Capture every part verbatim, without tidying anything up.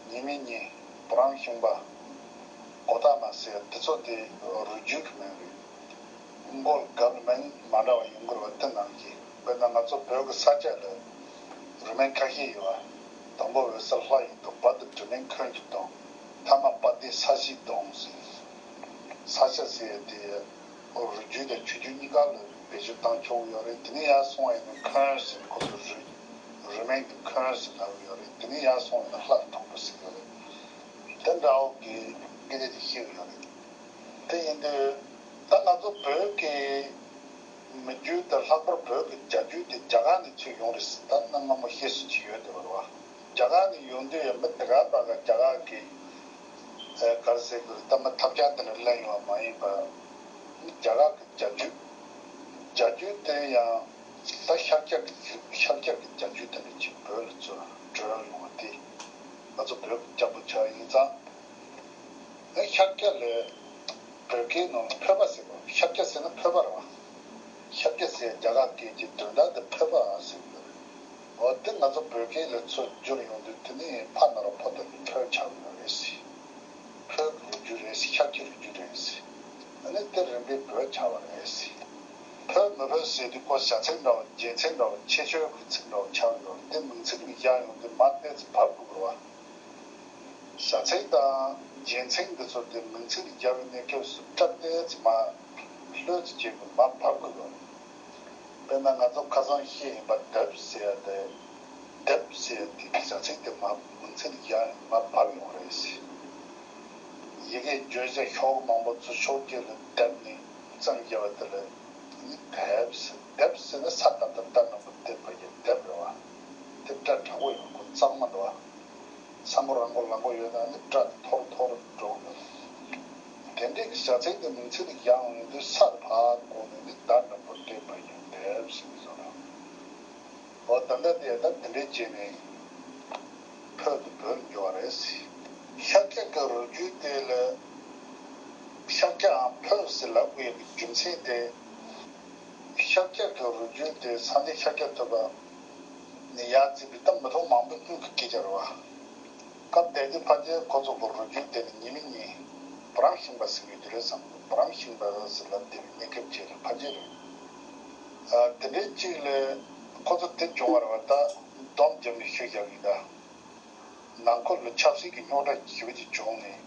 ཉི་མའི་ཉིན་བུ་རམ་ཤིང་པ་གོ་ཏ་མ་ཟེར་དེ་ཚོ་དེ་རུས་རྒྱུད་ཀྱི་མིང་རེད། མགོ་ལ་གབ་ལ་མིང་མ་འདྲ་བ་ཡོང་གི་རེད་བ། དེ་ནང་གི་དཔེར་ན་ང་ཚོ་བོད་ཀྱི་ས་ཆ་ལ་རུས་མིང་ཁ་ཤས་ཡོད་བ། དང་པོ་འོད་གསལ་ལྷ་ཡི་གདུང་། བར་དུ་འབྲུ་སྨན་འཁོན་གྱི་གདུང་། ཐ་མ་དཔལ་ལྡན་ས་གཞིའི་གདུང་ཟེར། ས་ཆ་ཟེར་ཡ་དེ་རུས་རྒྱུད་དང་ཆོས་རྒྱུད་གཉིས་ཀ་ལ་བེད་སྤྱོད་བཏང་ཆོག་གི་ཡོད་རེད། དེ་ནས་ཡར་སོང་བ་ཡིན་ན་འཁོན་ཟེར་ཁོ་ཚོ་རུས་རུས་མིང་གི་འཁོན་ཟེར་ལབ་ཀྱི་ཡོད་རེད། དེ་ནས་ཡར་སོང་བ་ཡིན་ན་ལྷ་ལ་ཐུག་པ་ཟེར་གྱི་ཡོད་རེད། དེ་འདྲ་བོ་གི་སྐད་ཆ་དེ་བཤད་ཀྱི་ཡོད་རེད། དེ་ཡིན་དུས་ད་ང་ཚོ་བོད་ཀྱི་མི་རྒྱུད་དང་ལྷག་པར་བོད་ཀྱི་བྱ་རྒྱུད་དེ་རྒྱ་གར་ནས་ཚུར་ཡོང་རེད་ཟེར། ད་གནའ་སྔ་མོ་ཤེས་སུ་ཅིག་ཡོད་དེ་བ་རེད་བ། རྒྱ་གར་ནས་ཡོང་དུས་ཡང་མི་དེ་ག་པ་ག་རྒྱ་གར་གྱི་ཨ་ག་རེ་ཟེར་དགོས་རེད། ད་མི་ཐབས་ཆག་དེ་འདྲ་ལེན་ཡོང་བ་མ་ཡིན་པ། རྒྱ་གར་གྱི་བྱ་རྒྱུད། བྱ་རྒྱུད་དེ་ཡང་ད་ཤཱཀྱ་གི་ཤཱཀྱ་གི་བྱ་རྒྱུད་དེ་འདྲ་ཅིག་བོད་ལ་ཚུར་བྲོས་ཡོང་བ་དེ་ང་ཚོ་བོད་ཀྱི་སྐྱབས་པ་ཆགས་ཡིན་ཙང་། ཨ་ཤཱཀྱ་ལས་བོད་སྐད་ནང་ལ་ཕོད་པ་ཟེར་བ། ཤཱཀྱ་ཟེར་ན་ཕོད་པ་རེད་བ། ཤཱཀྱ་ཟེར་རྒྱ་གར་སྐད་ཀྱི་དོན་དག་དེ་ཕོད་པ་ཟེར་གྱི་རེད། འོ་དེ་ང་ཚོ་བོད་སྐད་ལ་ཚུར་བསྒྱུར་ཡོང་དུས་དེ་ནི་ཕ་ན་རོ་ཕོ་ཐོག་གི་ཕོད་ཆགས་ཡོད་རེད་ཟེར། ཕོད་ཀྱི་རུས་རྒྱུད་རེད་ཟེར། ཤཱཀྱའི་རུས་རྒྱུད་རེད་ཟེར། ཨ་ནི་དེ་རིམ་པས་བོད་ཆགས་པ་རེད་ཟེར། ཕོད་མི་ཕོད་ཟེར་དུས་ཁོ་བྱ་ཚིག་འདྲ་བོ་རྗེས་ཚིག་འདྲ་བོ་ཁྱད་ཆོས་ཀྱི་ཚིག་འདྲ་བོ་ཆགས་ཡོད་རེད། དེ་མིང་ཚིག་ལ་བཞག་ཡོང་དུས་མ་ཏོག་ཙམ་བབས་དགོས་རེད་བ། བྱ་ཚིག་དང་རྗེས་ཚིག་འདི་ཚོ་དེ་མིང་ཚིག་ལ་བརྒྱབ་པའི་གནས་སྐབས་སུ་སྐྲ་ཏོག་ཙམ་མར་ལྷོད་ཙམ་བྱས་པའི་མར་བབས་དགོས་པ་རེད། དཔེར་ན་ང་ཚོ་ཁ་སང་བཤད་ཡིན་པ་དེབ་ཟེར་ཡ་དེ། དེབ་ཟེར་ཡ་དེ་བྱ་ཚིག་དེ་མར་མིང་ཚིག་ལ་བརྒྱབ་ཡོང་མར་བབས་ཡོང་རེད་ཟེར། ཡི་གེ་བརྗོད་བྱ་ཤོག་བུ་མང་པོ་ཚུར་ཕྱོགས་གཅིག་ལ་བསྡེབས་ནས་བརྩམས་བཞག་པ་དེ་ལ་ནི་དེབ་ཟེར། དེབ་ཟེར་ན་ས་དང་པོ་ད་ནང་པོ་དེབ་པ་ཡི་དེབ་རེད་བ། དེབ་སྒྲ་དྲག་པོ་ཡོད་ཁོ་གཙང་མ་འདུག་བ། ས་མགོ་ར་མགོ་ལ་མགོ་ཡོད་ན་ནི་སྒྲ་དེ་མཐོ་རུ་མཐོ་རུ་འགྲོ་གི། དེ་འདྲའི་གི་བྱ་ཚིག་དེ་མིང་ཚིག་ཏུ་བཞག་ཡོང་དུས་ས་དེ་ཕར་བཀོག་ནས་ནི་ད་ནང་པོ་དེབ་པ་ཡི་དེབ་ཟེར་གི་བཟོ་འདྲ། འོ་ད་ལྟ་དེ་ད་དེ་འདྲའི་བྱས་ནས་ཕོད་དུ་བོད་འགྱུར་བ་རེད། ཤཱཀྱ་གི་རུས་རྒྱུད་དེ་ལ་ཤཱཀྱའམ་ཕོད་ཟེར་ལབ་དགོས་ཡག་གི་རྒྱུ་མཚན་དེ། ཤཱཀྱ་གི་རུས་རྒྱུད་དེ་སངས་རྒྱས་ཤཱཀྱ་ཐུབ་པ་ནས་ཡར་བརྩིས་པའི་ད་མི་ཐོག་མང་པོ་སྔོན་གྱི་སྐད་ཆ་རེད་བ། སྐབས་དེ་དུས་ཕལ་ཆེར་ཁོ་ཚོ་གི་རུས་རྒྱུད་དེ་ནི་ཉི་མའི་ཉིན་བུ་རམ་ཤིང་པ་ཟེར་གྱི་རེད་བསམ་གི། བུ་རམ་ཤིང་པ་ཟེར་ལབ་བསྡད་པའི་གནས་སྐབས་ཅིག་ལ་ཕལ་ཆེར་རེད། ཨ་དེ་འདྲའི་ཅིག་ལས་ཁོ་ཚོ་དེ་བྱུང་བ་རེད་བ། ད་སྡོམ་བརྒྱབ་ནས་ཤོད་བཞག་གི་ད། ནང་ཁུལ་ལ་ཆབ་སྲིད་ཀྱི་རྙོག་དྲ་ཞེ་པོ་ཅིག་བྱུང་ནས།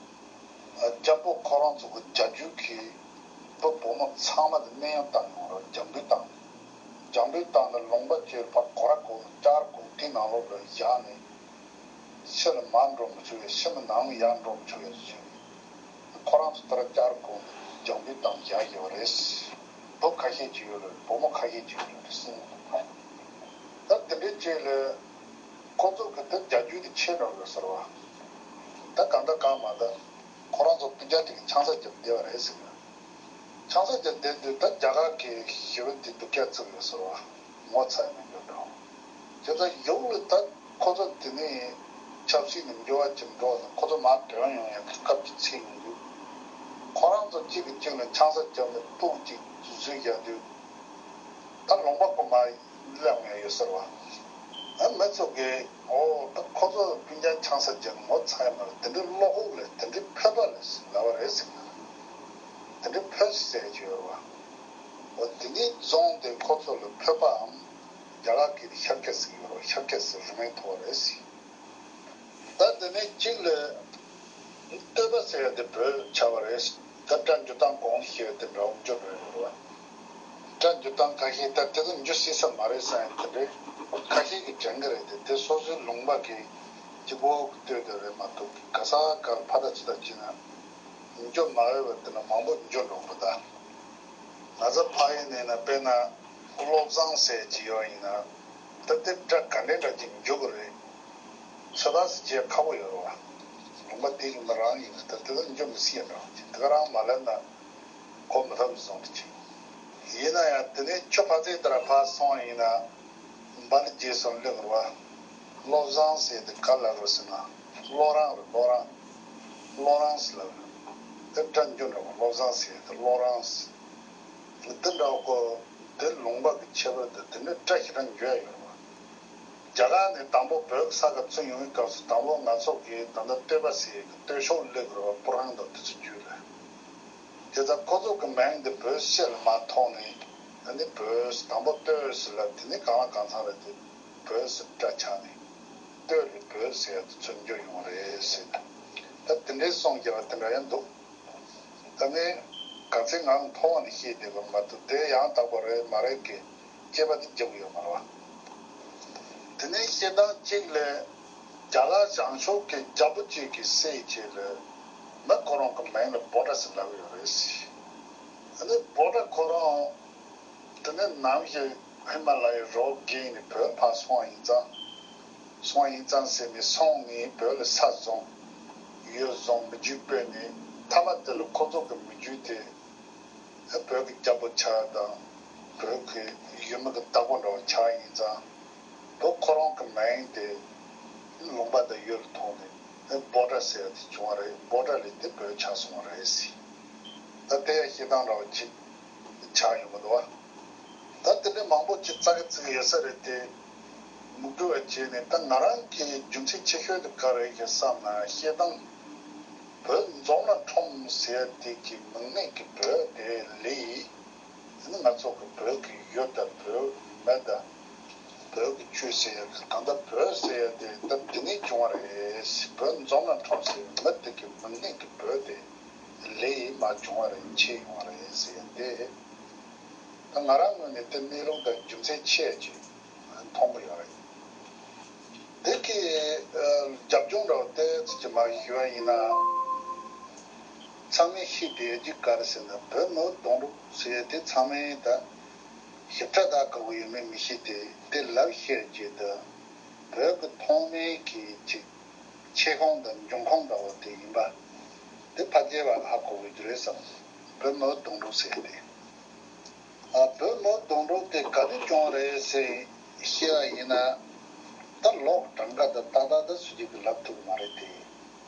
ཨ་སྐྱབས་པོ་ཁོ་རང་ཚོ་གི་རྒྱ་རྒྱུད་ཀྱི་བུ་བུ་མོ་ཚང་མ་ལ་གནས་དབྱུང་བཏང་ཡོང་རེད། རྒྱང་འབུད་བཏང་ནས། རྒྱང་འབུད་བཏང་ནས་ལུང་པ་བཅས་ཕར་སྒོ་ར་བསྐོར་ནས་ལྕགས་ར་བསྐོར་ནས་དེའི་ནང་ལོགས་ལ་བཞག་ནས། ཕྱི་ལ་མར་འགྲོ་མི་ཆོག་ཡ། ཕྱི་མི་ནང་ལ་ཡར་འགྲོ་མི་ཆོག་ཡ་ཟེར། ཁོ་རང་ཚོ་ལྟར་བསྐྱར་དགོངས་རྒྱང་འབུད་བཏང་བཞག་ཡོད་རེད། བུ་ཁ་ཤས་ཅིག་ཡོད་རེད། བུ་མོ་ཁ་ཤས་ཅིག་ཡོད་རེད་གསུངས། ད་དེ་འདྲའི་རྗེས་ལ་ཁོ་ཚོ་གི་དེ་རྒྱ་རྒྱུད་དེ་ཆད་འགྲོ་རེད་ཟེར་བ། ད་གང་ལྟར་གང་མ་ལྟར་ཁོ་རང་ཚོ་སྤུན་ཀྱག་དེ་གི་ཆང་ས་བརྒྱབ་བསྡད་པ་རེད་ཟེར་གི། ཆང་ས་བརྒྱབ་བསྡད་དུས་ད་རྒྱ་གར་གྱི་ཞི་བ་དེ་སྡུག་ཅག་བརྩི་གི་ཡོད་ཟེར་བ། ངོ་ཚ་ཡ་མེད་འགྲོ་འདྲ། དེ་ལྟར་ཡོང་ལ་ད་ཁོ་ཚོ་དེ་ནས་ཆབ་སྲིད་ནས་འགྱུར་བ་ཅིག་འགྲོ་ན་ཁོ་ཚོ་མར་དོན་ཡོང་ཡ་གི་སྐབས་ཀྱི་ཚིག་ཡོང་དུས། ཁོ་རང་ཚོ་གཅིག་གིས་གཅིག་ལ་ཆང་ས་བརྒྱབ་ནས་སྤུ་གུ་གཅིག་བཟོས་བཞག་དུས། ད་ལུང་པ་ཁོ་མར་སླེབས་ཡ་ཡོད་ཟེར་བ། ཨ་མི་ཚོ་གིས་འོ་ད་ཁོ་ཚོ་སྤུན་ཀྱག་ཆང་ས་བརྒྱབ་ནས་ངོ་ཚ་ཡ་མ་རེད། དེ་འདྲའི་བློ་ཁོག་ལས་དེ་འདྲའི་ཕོད་པ་ལས་ཟེར་ལབ་པ་རེད་ཟེར། དེ་འདྲའི་ཕོད་ཟེར་གྱི་ཡོད་རེད་བ། འོ་དེ་ནས་བཟུང་སྟེ་ཁོ་ཚོ་ལ་ཕོད་པའམ་རྒྱ་གར་སྐད་དུ་ཤཱཀྱ་ཟེར་གྱི་ཡོད་རེད་བ། ཤཱཀྱ་ཟེར་རུས་མིང་ཐོགས་པ་རེད་ཟེར། ད་དེ་ནས་གཅིག་ལ་བསྟོད་པ་ཟེར་ཡ་དེ་བོད་ཆགས་པ་རེད། ད་སྒྲ་འཇུག་སྟངས་གོང་ཞེས་དེ་འདྲ་བོ་འཇོག་པ་རེད་བ། སྒྲ་འཇུག་སྟངས་ཁ་ཤས་ད་དེ་ཚོ་འཇུ་སྲིད་ས་མ་རེད་བསམ་ཡ་དེ་འདྲའི་ཁ་ཤས་ཀྱིས་དྲན་གྱི་རེད་དེ། དེ་སོ་སོའི་ལུང་པ་གི་སྤྱི་པོ་གི་བསྟོད་དེ་རེད་མ་གཏོགས་ག་ས་ག་ལ་ཕར་ད་ཚུར་ད་བྱས་ན་འཇོག་མ་འོས་པ་དེ་འདྲ་མང་པོ་འཇོག་འགྲོ་གི་རེད་ད། ང་ཚོ་ཕ་ཡུལ་ནས་ན་དཔེར་ན་བློ་བཟང་ཟེར་གྱི་ཡོད་ཡིན་ན། ད་དེ་སྒྲ་ག་འདྲའི་འདྲ་ཅིག་འཇུག་གི་རེད། ཚོད་ལྟ་ཟེར་བྱེད་ཁག་པོ་ཡོད་རེད་བ། ལུང་པ་དེ་ཡིན་ན་རང་ཡིན་ན་ད་དེ་ལ་འཇུག་མི་སྲིད་ཡ་འདྲ་བ་ཅིག་དེ་ག་རང་མ་ལབ་ན་གོ་མི་ཐུབ་བཟོ་འདྲ་ཅིག་ཡིན་ན་ཡང་དེ་ནས་ཁྱོད་ཕ་ཚེ་དེ་ར་ཕར་སོང་བ་ཡིན་ན་འབའ་ལི་རྗེས་སུ་སླེབས་རེད་བ། བློ་བཟང་ཟེར་དེ་ག་ལ་རེད་ཟེར་ན་བློ་རང་རེད། བློ་རང་། བློ་རང་ཟེར་ལབ་རེད། དེ་སྒྲ་འཇུག་འདྲ་བ་བློ་བཟང་ཟེར་དེ་བློ་རང་ཟེར། དེ་འདྲ་བ་ཁོ་དེ་ལུང་པ་གི་ཁྱད་པར་དེ་དེ་འདྲའི་སྒྲ་ཞེ་དྲག་འཇུག་ཡ་ཡོད་རེད་བ། རྒྱ་གར་ནས་དང་པོ་བོད་ས་ཁ་ཚུར་ཡོང་བའི་སྐབས་སུ་དང་པོ་ང་ཚོ་གིས་ད་ལྟ་སྟོད་པ་ཟེར་གི་སྟོད་ཤོག་སླེབས་དགོས་པ་སྤུ་རང་དང་དེ་ཚོ་བརྒྱུད་རེད། དེ་ལྟར་ཁོ་ཚོ་གི་མིང་འདི་བོད་ཕྱི་ལ་མར་ཐོན་ནས་ཨ་ནི་བོད་དང་པོ་སྟོད་ཟེར་ལབ། དེ་ནས་གང་ལ་གང་འཚམ་རེད་དེ་བོད་ཟེར་སྒྲ་ཆགས་ནས་སྟོད་ལས་བོད་ཟེར་ཡ་དེ་ཚུར་འགྱུར་ཡོང་བ་རེད་ཟེར། ད་དེ་འདྲའི་གསུང་རྒྱག་པ་དེ་འདྲ་ཡང་འདུག་ད་ནི་ག་ཚོད་ང་མཐོང་བ་ནས་བཤད་བསྡད་པ་མ་གཏོགས་དེ་ཡང་དག་པ་རེད་མ་རེད་ཀྱི་དཔྱད་པ་དེ་རྒྱབ་ཡོད་མ་རེད་བ། དེ་ནས་བཤད་སྟངས་གཅིག་ལས་རྒྱ་གར་བྱང་ཕྱོགས་ཀྱི་རྒྱལ་པོ་གཅིག་གི་སྲས་ཅིག་ལ་མི་ཁོ་རང་གི་མིང་ལ་བྷོ་ཊ་ཟེར་ལབ་ཡོད་རེད་ཟེར། ཨ་ནི་བྷོ་ཊ་ཁོ་རང་དེ་ནས་ནམ་ཞིག་ཧི་མ་ལ་ཡའི་རོགས་བརྒལ་ནས་བོད་ཕར་སོང་བ་ཡིན་ཙང་། སོང་བ་ཡིན་ཙང་ཟེར་ནས་སོང་ནས་བོད་ལ་ས་བཟུང་། ཡུལ་བཟུང་། མི་རྒྱུད་སྤེལ་ནས་མཐའ་མ་དེ་ལ་ཁོ་ཚོ་གི་མི་རྒྱུད་དེ་བོད་ཀྱི་རྒྱལ་པོ་ཆགས་དང་། བོད་ཀྱི་ཡུལ་མི་གི་བདག་པོ་འདྲ་བ་ཆགས་ཡིན་ཙང་། བོད་ཁོ་རང་གི་མིང་དེ་ལུང་པ་དང་ཡུལ་ལ་ཐོགས་ནས་བྷོ་ཊ་ཟེར་ཡ་དེ་བྱུང་བ་རེད། བྷོ་ཊ་ལས་དེ་བོད་ཆགས་སོང་བ་རེད་ཟེར། ད་དེ་ཡང་བཤད་སྟངས་འདྲ་བ་ཅིག་ཆགས་ཡོང་གི་འདུག་བ། ད་དེ་འདྲའི་མང་པོ་ཅིག་ཙག་གི་ཙིག་ཡོད་ས་རེད་དེ། མི་འདུག་བ་བྱས་ནས་ད་ང་རང་གི་རྒྱུ་མཚན་ཆེ་ཤོས་དེ་ག་རེ་ཡིན་བསམ་ན་བཤད་སྟངས། བོད་འཛོམས་ན་ཁྲོམ་ཟེར་དེ་གི་མིང་མེད་ཀྱི་བོད་དེ་ལས། ང་ཚོ་གི་བོད་ཀྱི་ཡུལ་དང་བོད་མི་དང་། བོད་ཀྱི་ཆོས་ཟེར་ཡ་གི་གང་ལྟར་བོད་ཟེར་ཡ་དེ་ད་འདི་ནས་བྱུང་བ་རེད། བོད་འཛོམས་ན་ཁྲོམ་ཟེར་མི་དེ་གི་མིང་མེད་ཀྱི་བོད་དེ་ལས་མར་བྱུང་བ་རེད། མཆེད་ཡོང་བ་རེད་ཟེར་ཡ་དེ། ད་ང་རང་ངོས་ནས་དེ་གནས་ལུགས་དང་རྒྱུ་མཚན་ཆེ་ཅིག་མཐོང་གི་ཡོད་རེད། དེ་གི་རྒྱབ་ལྗོངས་འདྲ་བོ་ཏོག་ཙམ་ཅིག་མར་ཞུ་བ་ཡིན་ན། ཚང་མས་ཤེས་བསྡད་རྒྱུ་ག་རེ་ཟེར་ན། བོད་མི་བུ་སྡོང་གྲོགས་ཟེར་ཡ་དེ་ཚང་མས་ད་ཞིབ་ཕྲ་ད་ག་བོ་ཡོད་མེད་མི་ཤེས་ཏེ། དེ་ལབ་ཤེས་རྒྱུ་ད་བོད་ཀྱི་ཐོག་མའི་གི་ཅིག་ཆེ་ཁུངས་དང་འབྱུང་ཁུངས་འདྲ་བོ་དེ་ཡིན་པ། དེ་ཕལ་ཆེར་བ་ཧ་གོ་གི་རེད་བསམ། བོད་མི་བུ་སྡོང་གྲོགས་ཟེར་ཡ་དེ། ཨ། བོད་མི་བུ་སྡོང་གྲོགས་དེ་ག་དུས་བྱུང་བ་རེད་ཟེར་བཤད་པ་ཡིན་ན། ད་ལོ་གྲངས་ཀ་དང་ཏག་ཏག་ད་སུ་གཅིག་གིས་ལབ་ཐུབ་ཀྱི་མ་རེད་དེ།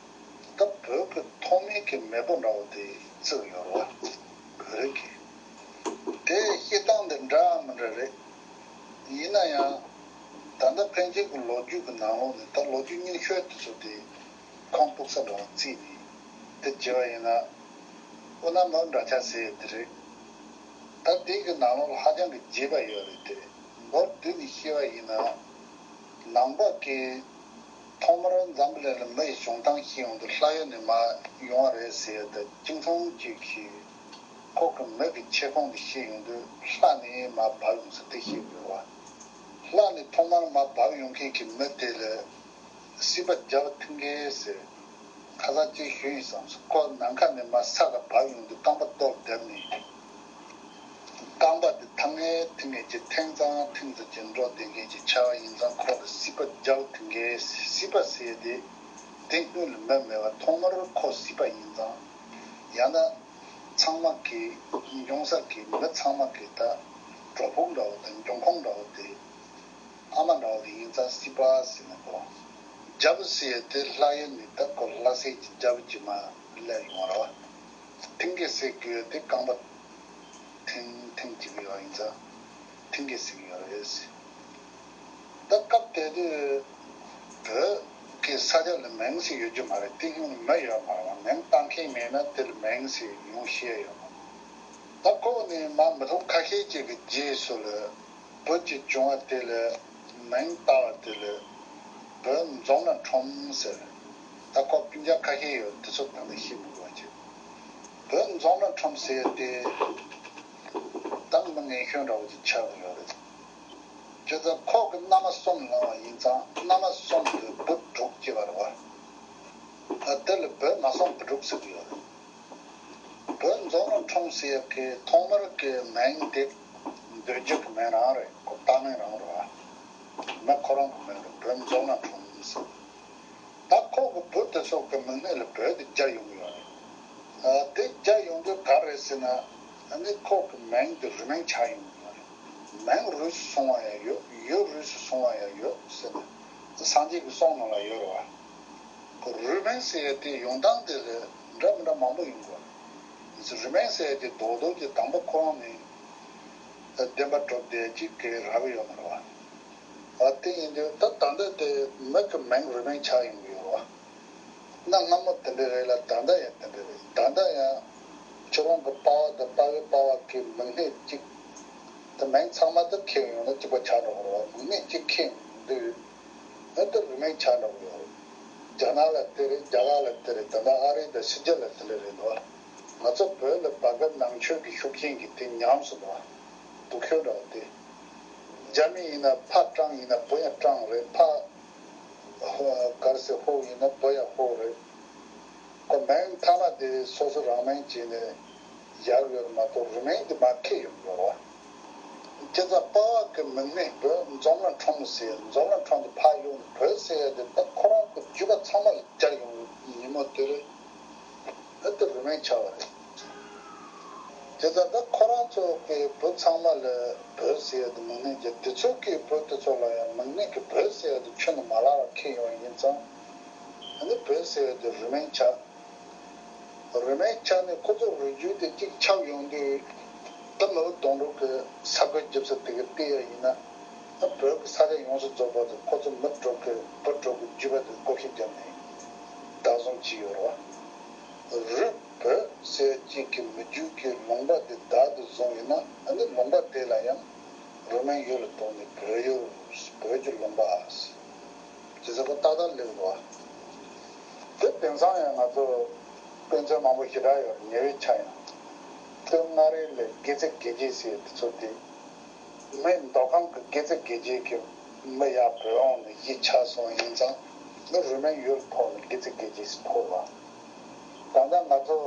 ད་བོད་ཀྱི་ཐོག་མའི་གི་མེས་པོ་འདྲ་བོ་དེ་བརྩིགས་ཡོད་རེད་བ། བོད་རིགས་ཀྱི། དེ་བཤད་སྟངས་དེ་འདྲ་མི་འདྲ་རེད། ཡིན་ན་ཡང་། ད་ལྟ་ཕན་ཆད་ཀྱི་ལོ་རྒྱུས་ཀྱི་ནང་ལོགས་ནས་ད་ལོ་རྒྱུས་རྙིང་ཤོས་དེ་ཚོ་དེ་ཁུངས་གཏུགས་ས་འདྲ་བ་བརྩིས་ནས་དེ་བྱས་པ་ཡིན་ན། ཨོ་ན་མོ་འདྲ་ཆགས་ཟེར་དེ་རེད། ད་དེ་གི་ནང་ལོགས་ལ་ཧ་ཅང་གི་རྒྱས་པ་ཡོད་རེད་དེ། མདོར་བསྡུས་ནས་བཤད་པ་ཡིན་ན། ནང་པ་གི་ཐོག་མར་འཛམ་བུ་གླིང་ལ་མི་ཡི་བྱུང་སྟངས་ཤེས་ཡོང་དུས་ལྷ་ཡུལ་ནས་མར་ཡོང་བ་རེད་ཟེར་ཡ་ད་ཅིག་མཚུངས་གཅིག་གིས། ཁོ་གི་མི་གི་ཆེ་ཁུངས་དེ་ཤེས་ཡོང་དུས་ལྷ་ནས་མར་བབས་ཡོང་ས་དེ་ཤེས་དགོས་བ། ལྷ་ནས་ཐོག་མར་མར་བབས་ཡོང་མཁན་གྱི་མི་དེ་ལ་སྲིད་པ་རྒྱལ་བ་ཐེངས་འགའི་ཟེར། ཁ་སང་ཅིག་ཞུས་ཡིན་བསམ་སོང་། ཁོ་ནམ་མཁའ་ནས་མར་ས་ལ་བབས་ཡོང་དུས་རྐང་པ་ལྟོ་བརྡབས་ནས། རྐང་པ་དེ་ཐང་ངེ་ཐིང་ངེ་ཅིག་ཐེངས་ཙང་ཐེངས་ཙམ་ཅིག་འགྲོ་བསྡད་མཁན་ཅིག་ཆགས་པ་ཡིན་ཙང་ཁོ་ལ་སྲིད་པ་རྒྱལ་བ་ཐེངས་འགའི། སྲིད་པ་ཟེར་དེ་དེ་སྔོན་ལ་མི་མེད་པ་ཐོག་མར་ཁོ་སྲིད་པ་ཡིན་ཙང་། ཡང་ན་ཚང་མ་གི་འབྱུང་ས་གི་མི་ཚང་མ་གི་ད་གྲོགས་ཕུག་འདྲ་བོ་དང་འབྱུང་ཁུངས་འདྲ་བོ་དེ། ཨ་མ་འདྲ་བོ་དེ་ཡིན་ཙང་སྲིད་པ་ཟེར་ནས་གོ། རྒྱལ་པོ་ཟེར་ཡས་དེ་ལྷ་ཡུལ་ནས་ད་གོ་ལྷ་སྲས་ཀྱི་རྒྱལ་པོ་ཅིག་མར་སླེབས་ཡོང་བ་རེད་བ། ཐེངས་འགའི་ཟེར་དགོས་ཡས་དེ་རྐང་པ་ཐེངས་ཐེངས་གཅིག་ཡོད་ཡིན་ཙང་ཐེངས་འགའི་ཟེར་གྱི་ཡོད་རེད་ཟེར། ད་སྐབས་དེ་དུས་བོད་ཀྱི་ས་ཆ་ལ་མིང་ཟེར་ཡོད་རྒྱུ་མ་རེད། དེ་སྔོན་མི་ཡོད་མ་རེད་བ། མིང་བཏགས་མཁན་མེད་ན་དེ་ལ་མིང་ཟེར་ཡོང་ཤེས་ཡོད་མ་རེད། ད་ཁོ་ནི་མ་མི་ཐུབ་ཁ་ཤས་ཅིག་གི་རྗེས་སུ་ལ། བོད་ཀྱི་བྱུང་བ་དེ་ལ་མིང་བཏགས་པ་དེ་ལ་བོད་འཛོམས་ན་ཁྲོམ་ཟེར། ད་ཁོ་སྤུན་ཀྱག་ཁ་ཤས་ཡོད། དེ་ཚོ་ད་ནི་ཤེས་མི་དགོས་པ་བྱས། བོད་འཛོམས་ན་ཁྲོམ་ཟེར་དེ་ད་མི་ངན་ཤོས་འདྲ་བོ་ཅིག་ཆགས་ཀྱི་ཡོད་རེད། བྱས་ཙང་ཁོ་གི་མནའ་མ་གསུམ་ལངས་པ་ཡིན་ཙང་མནའ་མ་གསུམ་དེ་བུ་དྲུག་སྐྱེས་པ་རེད་བ། ཨ། དེ་ལ་བོད་མ་གསུམ་བུ་དྲུག་ཟེར་གྱི་ཡོད་རེད། བོད་འཛོམས་ན་ཁྲོམ་ཟེར་ཡག་གི་ཐོག་མར་གི་མིང་དེ་འདོད་རྒྱུ་གི་མིང་རང་རེད། ཁོ་བཏགས་མིང་རང་རེད་བ། མི་ཁོ་རང་གི་མིང་རེད། བོད་འཛོམས་ན་ཁྲོམ་ཟེར། ད་ཁོ་གི་བུ་དེ་ཚོ་གི་མིང་ནས་ལ་བོད་དེ་རྒྱ་ཡོང་གི་ཡོད་རེད། ཨ། དེ་རྒྱ་ཡོང་དུས་ག་རེ་ཟེར་ན། ཨ་ནི་ཁོ་གི་མིང་དེ་རུས་མིང་ཆགས་ཡོང་གི་ཡོད་རེད། མིང་རུས་སུ་སོང་བ་ཡང་ཡོད། ཡུལ་རུས་སུ་སོང་བ་ཡང་ཡོད་ཟེར་ནས་སངས་རྒྱས་ཀྱི་གསུང་ནང་ལ་ཡོད་རེད་བ། ཁོ་རུས་མིང་ཟེར་ཡ་དེ་ཡོང་སྟངས་དེ་ལ་འདྲ་མི་འདྲ་མང་པོ་ཡོང་གི་ཡོད་རེད། རུས་མིང་ཟེར་ཡ་དེ་རྡོག་རྡོག་གི་དང་པོ་ཁོ་རང་ནས་བདེན་པ་གྲུབ་བསྡད་ཅིག་གི་རག་གི་ཡོད་མ་རེད་བ། ཨ་དེ་ཡིན་དུས་ད་ད་ལྟ་དེ་མི་གི་མིང་རུས་མིང་ཆགས་ཡོང་གི་ཡོད་རེད་བ། གནའ་སྔ་མོ་དེ་འདྲ་རེད་ལ་ད་ལྟ་ཡང་དེ་འདྲ་རེད། ད་ལྟ་ཡང་ཁྱོད་རང་གི་པ་ཕ་དང་པ་ཕའི་པ་ཕ་གི་མིང་སྣེ་གཅིག་དེ་མིང་ཚང་མ་དེ་ཁེལ་ཡོང་ན་གཅིག་པ་ཆགས་འགྲོ་གི་རེད་བ། མིང་སྣེ་གཅིག་ཁེལ་ཡོང་དུས་ཨ་དེ་རུས་མིང་ཆགས་འགྲོ་གི་ཡོད་རེད། རྒྱ་ནག་ལ་དེ་རེད། རྒྱ་གར་ལ་དེ་རེད། ད་ལྟ་ཨ་རི་དང་ཕྱི་རྒྱལ་ལ་དེ་འདྲ་རེད་འདུག་ང་ཚོ་བོད་ལ་བར་སྐབས་ནང་ཆོས་ཀྱི་ཤུགས་རྐྱེན་གྱིས་དེ་ཉམས་སུ་འགྲོ་བ་སྡུག་ཤོས་འདྲ་བ་དེ། རྒྱ་མི་ཡིན་ན་ཕ་ཀྲང་ཡིན་ན་བུ་ཡང་ཀྲང་རེད། ཕ་གར་སེ་ཧོ་ཡིན་ན་བུ་ཡང་ཧོ་རེད། ཁོ་མིང་མཐའ་མ་དེ་སོ་སོ་རང་མིང་བྱས་ནས་བཞག་ཡོད་མ་གཏོགས་རུས་མིང་དེ་མར་ཁེལ་ཡོང་ཡོད་རེད་བ། བྱས་ཙང་པ་ཕ་གི་མིང་སྣེ་བོད་འཛོམས་ལ་ཁྲོམ་ཟེར། འཛོམས་ལ་ཁྲོམ་དུ་ཕ་ཡོང་བོད་ཟེར་ཡ་དེ་ད་ཁོ་རང་གི་རྒྱུད་པ་ཚང་མ་ལ་སྦྱར་ཡོང་ཉིན་མོ་དེར་ཨ་དེ་རུས་མིང་ཆགས་པ་རེད། བྱས་ཙང་ད་ཁོ་རང་ཚོ་གི་བོད་ཚང་མ་ལ་བོད་ཟེར་ཡ་དེ་མིང་སྣེ་རྒྱབ། དེ་ཚོ་གི་བོད་དེ་ཚོ་ལ་ཡང་མིང་སྣེ་གི་བོད་ཟེར་ཡ་དེ་ཁྱོན་ནས་མ་ལག་ལ་ཁེལ་ཡོང་ཡིན་ཙང་ཨ་ནི་བོད་ཟེར་ཡ་དེ་རུས་མིང་ཆགས། རུས་མིང་ཆགས་ནས་ཁོ་ཚོ་རུས་རྒྱུད་དེ་གཅིག་ཆགས་ཡོང་དུས་ད་མི་བུ་སྡོང་གྲོགས་ཀྱི་ས་བཀོད་རྒྱབ་ས་དེ་ག་བལྟས་ཡ་ཡིན་ན་ཨ་བོད་ཀྱི་ས་ཆ་ཡོངས་སུ་རྫོགས་པ་དེ་ཁོ་ཚོ་མི་གྲོགས་ཀྱི་བུ་གྲོགས་ཀྱི་རྒྱུད་པ་དེ་བགོ་བཤའ་བརྒྱབ་ནས་བདག་བཟུང་བྱས་ཡོད་རེད་བ། རུས་བོད་ཟེར་གཅིག་གི་མི་རྒྱུད་ཀྱི་ལུང་པ་དེ་བདག་ཏུ་བཟུང་ཡིན་ན་ཨ་ནི་ལུང་པ་དེ་ལ་ཡང་རུས་མིང་ཡུལ་ལ་གཏོགས་ནས་བོད་ཡུལ་བོད་ཀྱི་ལུང་པ། ཇི་ཟེར་གོ་ཏག་ཏག་སླེབས་འདུག་བ། དེ་དེང་སང་ཡང་ང་ཚོ་དཔེ་མཚོན་མང་པོ་ཞེ་དྲག་ཡོད་རེད། ཉེ་བའི་ཆ་ཡང་སྟོད་མངའ་རིས་ལ་དགེ་ཚེ་དགེ་རྒྱས་ཟེར་དེ་ཚོ་དེ་མི་མདོ་ཁམས་ཀྱི་དགེ་ཚེ་དགེ་རྒྱས་ཀྱི་མི་ཡར་བོད་འོང་ནས་གཞིས་ཆགས་སོང་ཡིན་ཙང་ནི་རུས་མིང་ཡུལ་ཐོག་ནས་དགེ་ཚེ་དགེ་རྒྱས་ཟེར་ཐོགས་བ། ད་ལྟ་ང་ཚོ་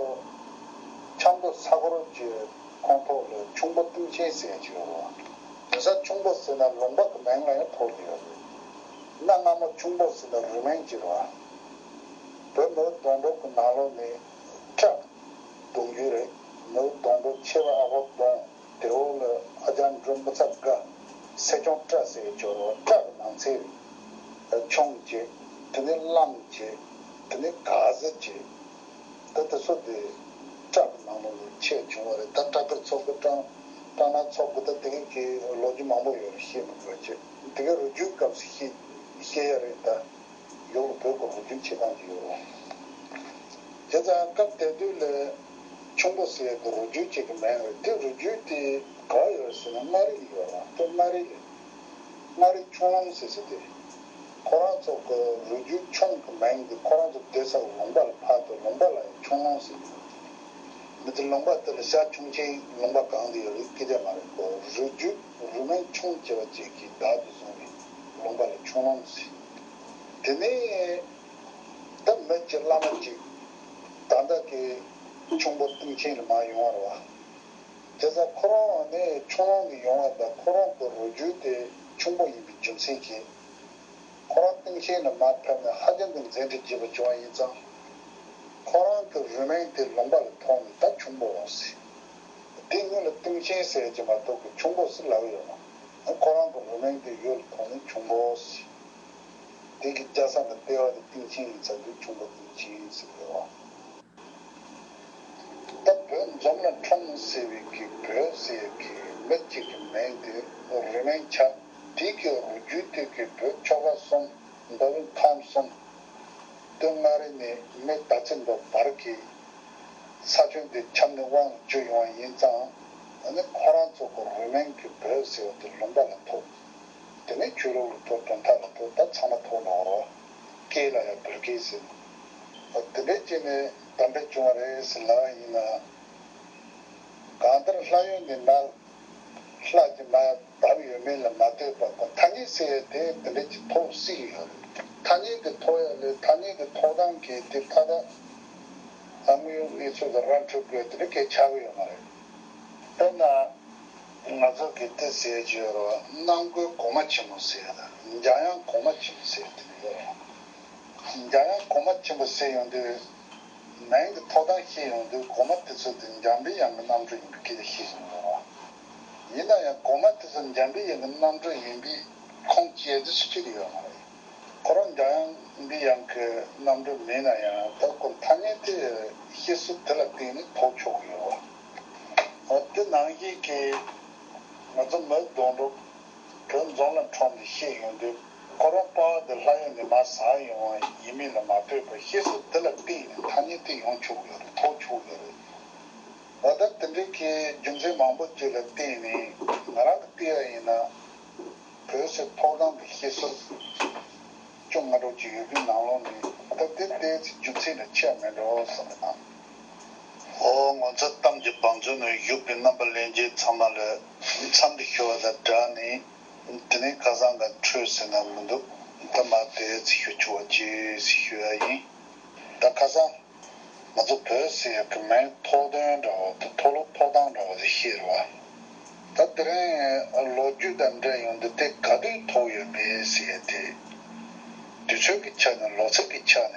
ཆབ་མདོ་ས་སྐོར་གྱི་ཁོངས་གཏོགས་ལ་ཁྱུང་པོ་སྟེང་ཆེན་ཟེར་གྱི་ཡོད་རེད་བ། དེང་སང་ཁྱུང་པོ་ཟེར་ན་ལུང་པ་གི་མིང་ལ་ཡང་ཐོགས་ཀྱི་ཡོད་རེད། གནའ་སྔ་མོ་ཁྱུང་པོ་ཟེར་ན་རུས་མིང་ཅིག་རེད་བ། བོད་མི་བུ་སྡོང་གྲོགས་ཀྱི་ནང་ལོགས་ནས་སྤྲ་གདུང་རྒྱུད་རེད། མི་བུ་སྡོང་གྲོགས་ཆེ་བ་ཨ་ཕོ་གདོང་། དེ་འོག་ལ་ཨ་ཅག་འབྲོང་མི་ཚ་དགའ། སེ་ཆུང་སྤྲ་ཟེར་གྱི་ཡོད་རེད་བ། སྤྲ་གི་ནང་ཚན་རེད། ཁྱུང་བྱས། དེ་ནས་གླང་བྱས། དེ་ནས་ག་ཟི་བྱས། ད་དེ་ཚོ་དེ་སྤྲ་གི་ནང་ལོགས་ནས་ཆེས་ཆུང་བ་རེད། ད་སྤྲ་དཀར་ཚོགས་ཀྱི་སྤྲ་སྤྲ་ནག་ཚོགས་ཀྱི་ད་དེ་གའི་གི་ལོ་རྒྱུས་མང་པོ་ཡོད་རེད། ཤེས་མི་དགོས་ཅེས་དེ་གའི་རུས་རྒྱུད་སྐབས་སུ་ཤེས་ཤེས་ཡ་རེད། ད་ཡོག་ལ་བོད་ཀྱི་རུས་རྒྱུད་ཆེ་སྟངས་ཀྱི་ཡོད་རེད། བྱས་ཙང་སྐབས་དེ་དུས་ལ་ཁྱུང་པོ་ཟེར་ཡ་དེ་རུས་རྒྱུད་ཅིག་གི་མིང་རེད། དེ་རུས་རྒྱུད་དེ་ག་ཡོད་ཟེར་ན་མངའ་རིས་ལ་ཡོད་རེད། དེ་མངའ་རིས་ལ། མངའ་རིས་ཁྱུང་ལུང་ཟེར་ཟེར་ཏེ། ཁོ་རང་ཚོ་གི་རུས་རྒྱུད་ཁྱུང་གི་མིང་འདི་ཁོ་རང་ཚོ་སྡོད་ས་ལུང་པ་ལ་ཕར་དུ་ལུང་པ་ལ་ཡང་ཁྱུང་ལུང་ཟེར་གྱི་ཡོད། མི་ཚེ་ལུང་པ་དེ་ལ་ཤར་ཁྱུང་ཆེན་ལུང་པ་གང་དུ་ཡོད་རེད་སྐད་ཆ་མ་རེད་གོ། རུས་རྒྱུད་རུས་མིང་ཁྱུང་ཅེས་པ་ཅིག་གིས་བདག་ཏུ་བཟུང་བའི་ལུང་པ་ལ་ཁྱུང་ལུང་ཟེར། དེ་ནས་ད་མི་གཅིག་བླ་མ་གཅིག་ད་ལྟ་གི་ཁྱུང་པོ་སྟེང་ཆེན་ལ་མར་ཡོང་བ་རེད་བ། དེ་ཙང་ཁོ་རང་ནི་ཁྱུང་ལུང་ནས་ཡོང་བ་དང་ཁོ་རང་གི་རུས་རྒྱུད་དེ་ཁྱུང་པོ་ཡིན་པའི་རྒྱུ་མཚན་གྱིས། ཁོ་རང་སྟེང་ཆེན་ནས་མར་ཕེབས་ནས་ཧ་ཅང་གི་མཛད་འཕྲིན་རྒྱས་པ་བྱུང་བ་ཡིན་ཙང་། ཁོ་རང་གི་རུས་མིང་དེ་ལུང་པ་ལ་ཐོགས་ནས་ད་ཁྱུང་པོ་འོང་ཟེར། དེ་སྔོན་ལ་སྟེང་ཆེན་ཟེར་གྱི་མ་གཏོགས་ཀྱི་ཁྱུང་པོ་ཟེར་ལབ་ཡོད་མ། ཁོ་རང་གི་རུས་མིང་དེ་ཡུལ་ལ་ཐོགས་ནས་ཁྱུང་པོ་ཟེར། དེ་གི་རྒྱལ་ས་ནས་ལྟེ་བ་དེ་སྟེང་ཆེན་ཡིན་ཙང་དེ་ཁྱུང་པོ་སྟེང་ཆེན་ཟེར་ཡོད་བ། ད་བོད་འཛོམས་ལ་ཁྲོམ་ཟེར་བའི་གི་བོད་ཟེར་གི་མི་གཅིག་གི་མིང་དེ་རུས་མིང་ཆགས། དེ་གི་རུས་རྒྱུད་དེ་གི་བོད་ཆོལ་ཁ་གསུམ་མདོ་དབུས་ཁམས་གསུམ། སྟོད་མངའ་རིས་ནས་སྨད་སྟག་འཚེར་མདོ་བར་གྱི་ས་ཁྱོན་དེ་ཁྱབ་ནས་དབང་ལ་བསྒྱུར་ཡོང་བ་ཡིན་ཙང་། ཨ་ནི་ཁོ་རང་ཚོ་གི་རུས་མིང་གི་བོད་ཟེར་བ་དེ་ལུང་པ་ལ་ཐོགས། དེ་ནས་ཆོས་ལུགས་ལ་ཐོགས། གྲུབ་མཐའ་ལ་ཐོགས། ད་ཚང་མ་ཐོགས་ནས་འོ་རོ། སྐད་ལ་ཡང་བོད་སྐད་ཟེར། དེ་འདྲའི་བྱས་ནས་གདམས་པ་བྱུང་བ་རེད་ཟེར་ལབ་ཡིན་ན། གང་ལྟར་ལྷ་ཡུལ་ནས་མར་ལྷ་གྱི་མར་བབས་ཡོད་མེད་ལ་མ་ལྟོས་པར་ཁོ་ཐ་སྙད་ཟེར་ཡ་དེ་དེ་འདྲ་ཅིག་ཐོགས་སྲིད་ཀྱི་ཡོད་རེད། ཐ་སྙད་དེ་ཐོགས་ཡ་ལས་ཐ་སྙད་དེ་ཐོགས་སྟངས་ཀྱི་དེ་ཐ་ད་དངོས་ཡོད་གནས་ཚུལ་དང་ར་འཕྲོད་དགོས་དེ་འདྲ་གལ་ཆགས་ཀྱི་ཡོད་མ་རེད། དཔེར་ན། ང་ཚོ་གི་དེ་ཟེར་གྱི་ཡོད་རེད་བ། གནམ་སྒོའི་གོང་མ་ཆེན་མོ་ཟེར་ཡ་དང་འཇམ་དབྱངས་གོང་མ་ཆེན་མོ་ཟེར་ཡ་དེ་ཡོད་རེད་བ། འཇམ་དབྱངས་གོང་མ་ཆེན་པོ་ཟེར་ཡོང་དུས། མིང་གི་ཐོགས་སྟངས་ཤེས་ཡོང་དུས་གོང་མ་དེ་ཚོ་དེ་འཇམ་པའི་དབྱངས་ཀྱི་རྣམ་འཕྲུལ་ཡིན་པའི་སྐད་ཆ་བཤད་བཞིན་ཡོད་རེད་བ། ཡིན་ན་ཡང་གོང་མ་དེ་ཚོ་འཇམ་པའི་དབྱངས་ཀྱི་རྣམ་འཕྲུལ་ཡིན་པས་ཁུངས་སྐྱེལ་རྒྱུ་སུ་གཅིག་ཡོད་མ་རེད། ཁོ་རང་འཇམ་དབྱངས་འདི་ཡང་གི་རྣམ་འགྲོས་མེད་ན་ཡང་ད་ཁོ་ཐ་སྙད་དེ་བཤད་སྲོལ་དེ་ལ་བརྟེན་ནས་ཐོགས་ཆོག་གི་ཡོད་རེད། འོ་དེ་ནང་བཞིན་གྱི་ང་ཚོ་མི་སྡོང་གྲོགས་ བོད་འཛོམས་ལ་འཁྲོངས་ནས་བཤད་ཡོང་དུས། ཁོ་རང་པར་དེ་ལྷ་ཡུལ་ནས་མར་ཟག་ཡོང་བ་ཡིན་མིན་ལ་མ་ལྟོས་པར་བཤད་སྲོལ་དེ་ལ་བརྟེན་ནས་ཐ་སྙད་དེ་ཡོང་ཆོག་གི་ཡོད་རེད། ཐོགས་ཆོག་གི་ཡོད་རེད། ད་ལྟ་དེ་འདྲའི་གི་རྒྱུ་མཚན་མང་པོ་ཅིག་ལ་བརྟེན་ནས་ང་རང་གི་བལྟས་པ་ཡིན་ན། བོད་ཟེར་ཐོག་དང་གི་བཤད་སྲོལ་ཅུང་སྔ་དྲོ་ཅིག་ཡོད་པའི་ནང་ལོགས་ནས། ད་དེ་ལྟའི་རྒྱུ་མཚན་ལ་ཆགས་མེད་འགྲོ་བསམ་པ་དང་། ཨོ། ངོ་མཚར་གཏམ་གྱི་བང་མཛོད་ནས་བཞུགས་པའི་རྣམ་པ་ལྷན་རྒྱས་ཚང་མ་ལ་འཚམས་འདྲི་ཞུ་བ་དང་སྦྲགས་ནས། དེ་ནས་ཁ་སང་གི་འཕྲོས་ཟེར་ན་མི་འདུག་ད་མ་དེ་ཚིག་ཞུ་ཆོག་པ་ཅིག་ཞུ་ཡ་ཡིན། ད་ཁ་སང་ང་ཚོ་བོད་ཟེར་ཡག་གི་མིང་ཐོགས་དོན་འདྲ་བོ་དང་ཐོགས་ལོ་ཐོགས་སྟངས་འདྲ་བོ་དེ་ཤེས་རེད་བ། ད་དེ་རིང་ལོ་རྒྱུས་དང་འབྲེལ་ཡོང་དུས་དེ་ག་དུས་ཐོགས་ཡོད་མེད་ཟེར་ཡ་དེ། དུས་ཚོད་ཀྱི་ཆ་ནས་ལོ་ཚིགས་ཀྱི་ཆ་ནས་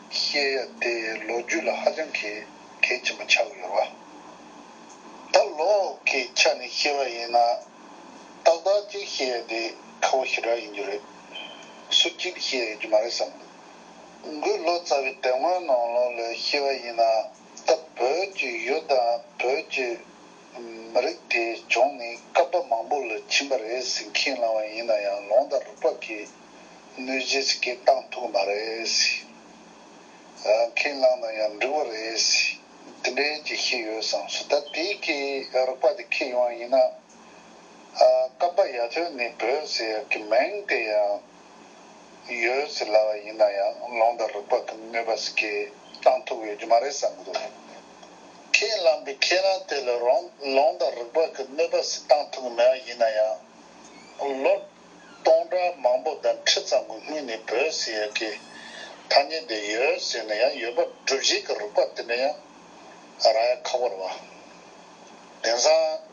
བཤད་ཡ་དེ་ལོ་རྒྱུས་ལ་ཧ་ཅང་གི་གལ་ཆེན་པོ་ཆགས་ཡོད་རེད་བ། ད་ལོ་གི་ཆ་ནས་བཤད་པ་ཡིན་ན། ཏག་ཏག་ཅིག་བཤད་ཡ་དེ་ཁག་པོ་ཞེ་དྲག་ཡིན་རྒྱུ་རེད། སུ་གཅིག་བཤད་ཡོད་རྒྱུ་མ་རེད་བསམ་འདུག་འགོས་ལོ་ཙཱ་བའི་དེབ་སྔོན་ནང་ལོགས་ལ་བཤད་པ་ཡིན་ན། ད་བོད་ཀྱི་ཡུལ་དང་བོད་ཀྱི་མི་རིགས་དེ་བྱུང་ནས་བསྐལ་པ་མང་པོ་ལ་ཕྱིན་པ་རེད་ཟེར་ཁས་བླངས་པ་ཡིན་ན་ཡང་། ལུང་དང་རིགས་པ་གིས་གནོད་གཞི་ཟེར་གྱི་བཏང་ཐུབ་ཀྱི་མ་རེད་ཟེར། ཨ། ཁས་བླངས་ན་ཡང་འགྲིག་པ་རེད་ཟེར། དེ་འདྲའི་ཅིག་བཤད་ཡོད་བསམ་སོང་། ད་དེའི་གི་རིགས་པ་དེ་ཁྱེར་ཡོང་བ་ཡིན་ན། ཨ། བསྐལ་པ་ཡར་ཐོན་ནས་བོད་ཟེར་ཡག་གི་མིང་དེ་ཡང་ཡོད་ཟེར་ལབ་པ་ཡིན་ན་ཡང་། ལུང་དང་རིགས་པ་གི་གནོད་པ་ཟེར་གྱི་བཏང་ཐུབ་ཡོད་རྒྱུ་མ་རེད་བསམ་གྱི་འདུག་ཁས་བླངས་པའི་ཁས་བླངས་དེ་ལ་རང་ལུང་དང་རིགས་པ་གི་གནོད་པ་ཟེར་བཏང་ཐུབ་ཀྱི་མེད་པ་ཡིན་ན་ཡང་། ལོ་སྟོང་ཕྲག་མང་པོ་དང་ཁྲི་ཙམ་གྱི་སྔོན་ནས་བོད་ཟེར་ཡག་གི་ཐ་སྙད་དེ་ཡོད་ཟེར་ན་ཡང་། ཡོད་པ་སྒྲུབ་བྱེད་ཀྱི་རིགས་པ་དེ་འདྲ་ཡང་རག་ཡ་ཁག་པོ་རེད་བ། དེང་སང་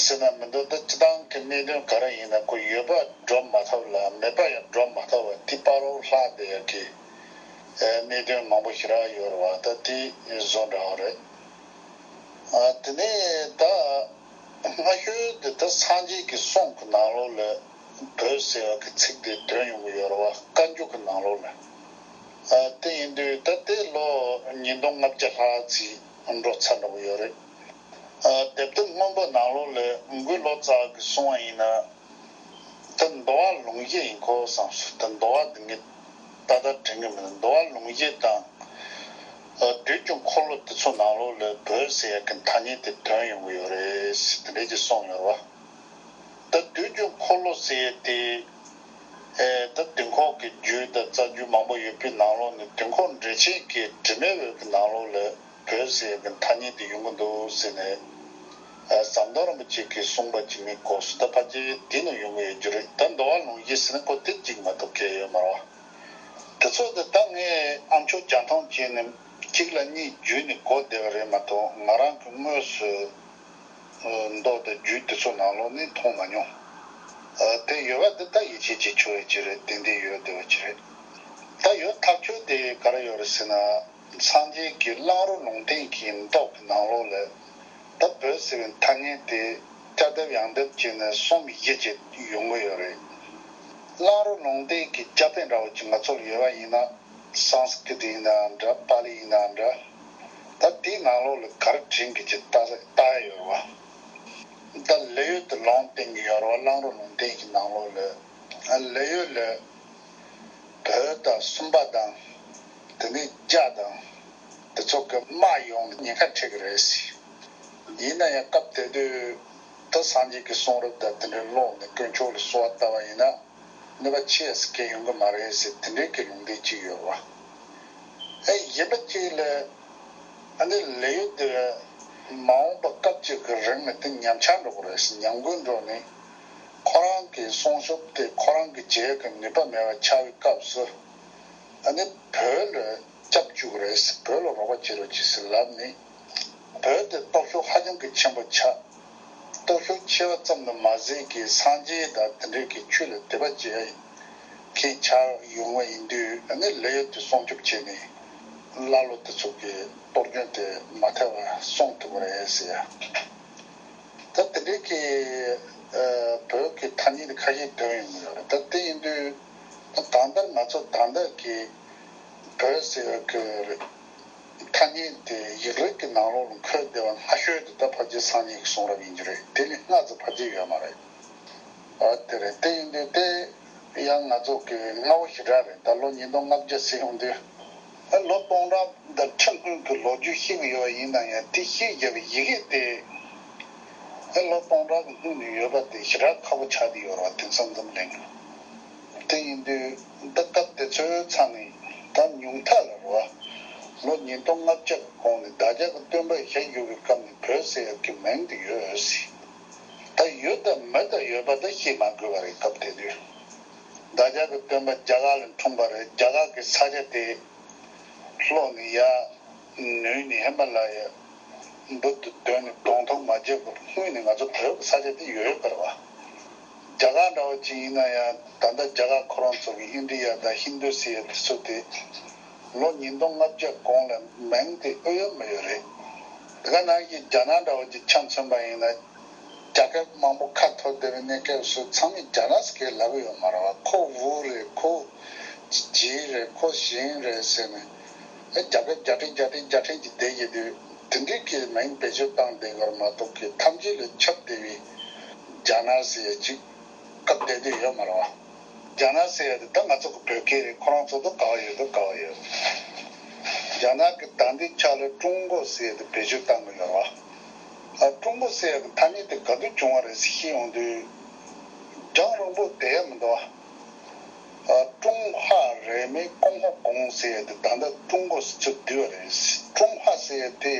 ཟེར་ན་མི་འདུག་ད་སྤྱི་བཏང་གི་གནད་དོན་ག་རེ་ཡིན་ན། ཁོ་ཡོད་པ་སྒྲུབ་མ་ཐུབ་ལ་མེད་པ་ཡང་སྒྲུབ་མ་ཐུབ་པ་དེ་བར་དུ་ལྷག་བསྡད་ཡག་གི་གནད་དོན་མང་པོ་ཞེ་དྲག་ཡོད་རེད་བ། ད་དེ་བཟོ་འདྲ་བོ་རེད། ཨ། དེ་ནས་ད་སྔ་ཤོས་དེ་ད་སངས་རྒྱས་ཀྱི་གསུང་གི་ནང་ལོགས་ལ་བོད་ཟེར་བ་གི་ཚིག་དེ་ཐོན་ཡོང་གི་ཡོད་རེད་བ། བཀའ་འགྱུར་གྱི་ནང་ལོགས་ལ། ཨ། དེ་ཡིན་དུས་ད་དེ་ལོ་ཉིས་སྟོང་ལྔ་བརྒྱ་ལྷག་ཙམ་འགྲོ་ཚར་འགྲོ་གི་ཡོད་རེད། ཨ། དེབ་ཐེར་སྔོན་པོ་ནང་ལོགས་ལ་འགོས་ལོ་ཙཱ་བ་གིས་གསུངས་པ་ཡིན་ན། ད་འདུལ་བ་ལུང་བཞི་ཡིན་ཁོ་བསམ་སོང་། ད་འདུལ་བ་འདི་ངས་ཏག་ཏག་དྲན་གྱི་མི་འདུག་འདུལ་བ་ལུང་བཞི་དང་། ཨ། བདུད་ཀྱི་འཁོར་ལོ་དེ་ཚོ་ནང་ལོགས་ལ་བོད་ཟེར་ཡག་གི་ཐ་སྙད་དེ་ཐོན་ཡོང་གི་ཡོད་རེད་ཟེར་དེ་འདྲས་ཅིག་གསུངས་ཡོད་རེད་བ། ད་བདུད་ཀྱི་འཁོར་ལོ་ཟེར་ཡག་དེ། ཨེ། ད་དེང་སྐབས་ཀྱི་རྒྱུད་དང་རྩ་རྒྱུད་མང་པོ་ཡོད་པའི་ནང་ལོགས་ནས། དེང་སྐབས་འགྲེལ་ཆེན་གྱི་དྲི་མེད་འོད་ཀྱི་ནང་ལོགས་ལ་བོད་ཟེར་ཡག་གི་ཐ་སྙད་དེ་ཡོང་གི་འདུག་ཟེར་ནས། ཨ། ཟམ་གདོང་རིན་པོ་ཆེ་གིས་གསུངས་པ་ཅིག་ངས་གོ་སོང་། ད་ཕལ་ཆེར་དེ་ནས་ཡོང་གི་ཡོད་རྒྱུ་རེད། ད་འདུལ་བ་ལུང་བཞི་ཟེར་ན་ཁོ་དེ་གཅིག་མ་གཏོགས་གང་ཡང་ཡོད་མ་རེད་བ། དེ་ཚོ་དེ་ད་ངས་ཨ་མཆོག་རྒྱང་མཐོང་བྱས་ནས་གཅིག་ལ་གཉིས་བརྒྱུད་ནས་གོ་བསྡད་པ་རེད་མ་གཏོགས། ང་རང་གིས་དངོས་སུ་མདོ་དང་རྒྱུད་དེ་ཚོ་ནང་ལོགས་ནས་མཐོང་མ་མྱོང་། ཨ། དེ་ཡོད་པ་དེ་ད་ཡིད་ཆེས་བྱེད་ཆོག་ཡ་ཅིག་རེད། ཏན་ཏན་ཡོད་བསྡད་པ་ཅིག་རེད། ད་ཡོད་ཐག་ཆོད་དེ་ག་རེ་ཡོད་རེད་ཟེར་ན། སངས་རྒྱས་ཀྱི་གླང་རོ་ལུང་བསྟན་གྱི་མདོ་གི་ནང་ལོགས་ལ། ད་བོད་ཟེར་བའི་ཐ་སྙད་དེ་བསྐྱར་ལྡབ་ཡང་ལྡབ་བྱས་ནས་གསུམ་བཞི་ཅིག་ཡོང་གི་ཡོད་རེད། གླང་རོ་ལུང་བསྟན་གྱི་རྒྱ་དཔེ་འདྲ་བོ་ཅིག་ང་ཚོ་ལ་ཡོད་པ་ཡིན་ན། སཾ་སྐྲྀ་ཏ་ཡིན་ནའང་འདྲ། པཱ་ལི་ཡིན་ནའང་འདྲ། ད་དེའི་ནང་ལོགས་ལ་ག་རེ་བྲིས་ཀྱི་ཅིག་ལྟ་ལྟ་ཡ་ཡོད་རེད་བ། ད་ལེའུ་དེ་ལུང་བསྟན་གྱི་ཡོད་རེད་བ། གླང་རོ་ལུང་བསྟན་གྱི་ནང་ལོགས་ལ། ཨ། ལེའུ་ལ། བོད་དང་སུམ་པ་དང་། དེ་ནས་རྒྱ་དང་། དེ་ཚོ་གི་དམག་ཡོང་ནས་ཉེན་ཁ་འཕྲད་ཀྱི་རེད་ཟེར། ཡིན་ན་ཡང་སྐབས་དེ་དུས་ད་སངས་རྒྱས་ཀྱི་གསུང་རབ་དང་དེ་འདྲའི་ཀློག་ནས་དཀོན་མཆོག་ལ་གསོལ་བ་བཏབ་པ་ཡིན་ན་གནོད་པ་ཆེ་ཟེར་མཁན་ཡོང་གི་མ་རེད་ཟེར། དེ་འདྲའི་གི་ལུང་བསྟན་ཅིག་ཡོད་རེད་བ། ཨེ། གཞན་པ་ཅིག་ལ། ཨ་ནི་ལེའུ་དེ་མ་འོངས་པ་སྐབས་ཅིག་གི་རིང་ལ་དེ་ཉམས་ཆག་འགྲོ་གི་རེད་ཟེར། ཉམས་རྒུད་འགྲོ་ནས་ཁོ་རང་གི་གསུང་ཆོས་དེ་ཁོ་རང་གི་བྱེད་ཀྱི་ནུས་པ་མེད་པ་ཆགས་པའི་སྐབས་སུ། ཨ་ནི་བོད་ལ་སྐྱབས་བཅུག་རེད་ཟེར། བོད་ལ་རོགས་པ་བྱེད་རོགས་བྱེད་ཟེར་ལབ་ནས། བོད་དེ་སྟོབས་ཤུགས་ཧ་ཅང་གི་ཆེན་པོ་ཆགས། སྟོབས་ཤུགས་ཆེ་བ་ཙམ་དུ་མ་ཟད་ཀྱི་སངས་རྒྱས་དང་དེ་འདྲའི་གི་ཆོས་ལ་དད་པ་བྱེད་ཡ་མཁན་ཆགས་ཡོང་བ་ཡིན་དུས། ཨ་ནི་ལེའུ་དེ་སྲུང་སྐྱོབ་བྱས་ནས་ཀླ་ཀློ་དེ་ཚོ་གི་གཏོར་སྐྱོན་དེ་མ་ཐེབས་པ་སྲུང་ཐུབ་པ་རེད་ཟེར་ཡ། ད་དེ་འདྲའི་གི་ཨ་བོད་ཀྱི་ཐ་སྙད་དེ་ཁ་ཤས་ཐོན་ཡོང་གི་ཡོད་རེད། ད་དེ་ཡིན་དུས་ད་ད་ལྟ་ང་ཚོ་ད་ལྟ་གི་བོད་ཟེར་བའི་གི་ཐ་སྙད་དེ་ཡིག་རིགས་ཀྱི་ནང་ལོགས་ལ་འཁོད་བསྡད་པ་སྔ་ཤོས་དེ་ད་ཕལ་ཆེར་སངས་རྒྱས་ཀྱི་གསུང་རབ་ཡིན་གྱི་རེད། དེ་ལས་སྔ་ཙམ་ཕལ་ཆེར་ཡོད་མ་རེད། ཨ་དེ་རེད། དེ་ཡིན་དུས་དེ་ཡང་ང་ཚོ་གི་སྔ་བོ་ཞེ་དྲག་རེད། ད་ལོ་ཉིས་སྟོང་ལྔ་བརྒྱ་ཟེར་ཡོང་དུས། ཨ་ལོ་སྟོང་ཕྲག་འདི་ཕྱི་སྔོན་གྱི་ལོ་རྒྱུས་ཤེས་ཀྱི་ཡོད་པ་ཡིན་ན་ཡང་དེ་ཤེས་རྒྱུ་བའི་ཡི་གེ་དེ། ཨ་ལོ་སྟོང་ཕྲག་གི་སྔོན་ནས་ཡོད་པ་དེ་ཞེ་དྲག་ཁག་པོ་ཆགས་བསྡད་ཡོད་རེད་བ། དེང་སང་འཛམ་གླིང་གི། དེ་ཡིན་དུས་འདི་སྐབས་དེ་ཚོའི་མཚམས་ནས་ད་ཉུང་མཐའ་ལ་རེད་བ། ལོ་ཉིས་སྟོང་ལྔ་བརྒྱ་གི་གོང་ནས་བདག་ཅག་གི་སྟོན་པ་ཞལ་བཞུགས་པའི་སྐབས་ནས་བོད་ཟེར་ཡག་གི་མིང་དེ་ཡོད་ཟེར། ད་ཡོད་དང་མེད་དང་ཡོད་པ་ད་ཤེས་མ་དགོས་པ་རེད། སྐབས་དེ་དུས་བདག་ཅག་གི་སྟོན་པ་རྒྱ་གར་ལ་འཁྲུངས་པ་རེད། རྒྱ་གར་གྱི་ས་ཆ་དེ་ལྷོ་ནས་ཡར་ནུབ་ནས་ཧི་མ་ལ་ཡ་འབུར་དུ་བརྡོལ་ནས་གདོང་ཐུག་མ་བྱས་པར་སྔོན་ནས་ང་ཚོ་བོད་ཀྱི་ས་ཆ་དེ་ཡོད་ཡོད་པ་རེད་བ། རྒྱ་གར་འདྲ་བོ་ཅིག་ཡིན་ན་ཡང་ད་ལྟ་རྒྱ་གར་ཁོ་རང་ཚོ་གི་ཨིན་ཌི་ཡ་དང་ཧིན་རྡུ་ཟེར་ཡ་དེ་ཚོ་དེ་ལོ་ཉིས་སྟོང་ལྔ་བརྒྱ་གོང་ལ་མིང་དེ་ཨེ་ཡོད་མེད་ཡོད་རེད། དེ་ག་ནང་བཞིན་རྒྱ་ནག་འདྲ་བོ་ཅིག་ཆ་མཚོན་པ་ཡིན་ན། རྒྱལ་ཁབ་མང་པོ་ཁ་འཐོར་བསྡད་པའི་གནས་སྐབས་སུ་ཚང་མས་རྒྱ་ནག་ཟེར་ལབ་ཀྱི་ཡོད་མ་རེད་བ། ཁོ་ཝུ་རེད། ཁོ་ཇི་རེད། ཁོ་ཞིན་རེད་ཟེར་ནས། ཨེ་རྒྱལ་ཁབ་བརྒྱ་ཕྲན་བརྒྱ་ཕྲན་བརྒྱ་ཕྲན་གྱིས་བསྡད་ཀྱི་དུས། དེ་འདྲའི་གི་མིང་བེད་སྤྱོད་བཏང་བསྡད་ཀྱི་ཡོད་མ་གཏོགས་ཀྱི་ཐམས་ཅད་ལས་ཁྱབ་བསྡད་པའི་རྒྱ་ནག་ཟེར་ཡ་ཅིག་སྐབས་དེ་དུས་ཡོད་མ་རེད་བ། རྒྱ་ནག་ཟེར་ཡ་དེ་ད་ང་ཚོ་གི་བོད་སྐད་རེད། ཁོ་རང་ཚོ་དང་འགལ་བ་ཡོད་དང་འགལ་བ་ཡོད། རྒྱ་ནག་གི་ད་ལྟའི་ཆ་ལ་ཀྲུང་གོ་ཟེར་ཡ་དེ་བེད་སྤྱོད་བཏང་གི་ཡོད་རེད་བ། ཨ་ཀྲུང་གོ་ཟེར་ཡ་གི་ཐ་སྙད་དེ་ག་དུས་བྱུང་བ་རེད་ཟེར་ཤེས་ཡོང་དུས། རྒྱང་རིང་པོ་བསྡད་ཡ་མི་འདུག་བ། ཨ་ཀྲུང་ཧྭ་རེད་མོད། ཀོང་ཧོ་གོང་ཟེར་ཡ་དེ་ད་ལྟ་ཀྲུང་གོ་ཟེར་ཚུར་བསྡུས་པ་རེད། ཀྲུང་ཧྭ་ཟེར་ཡ་དེ་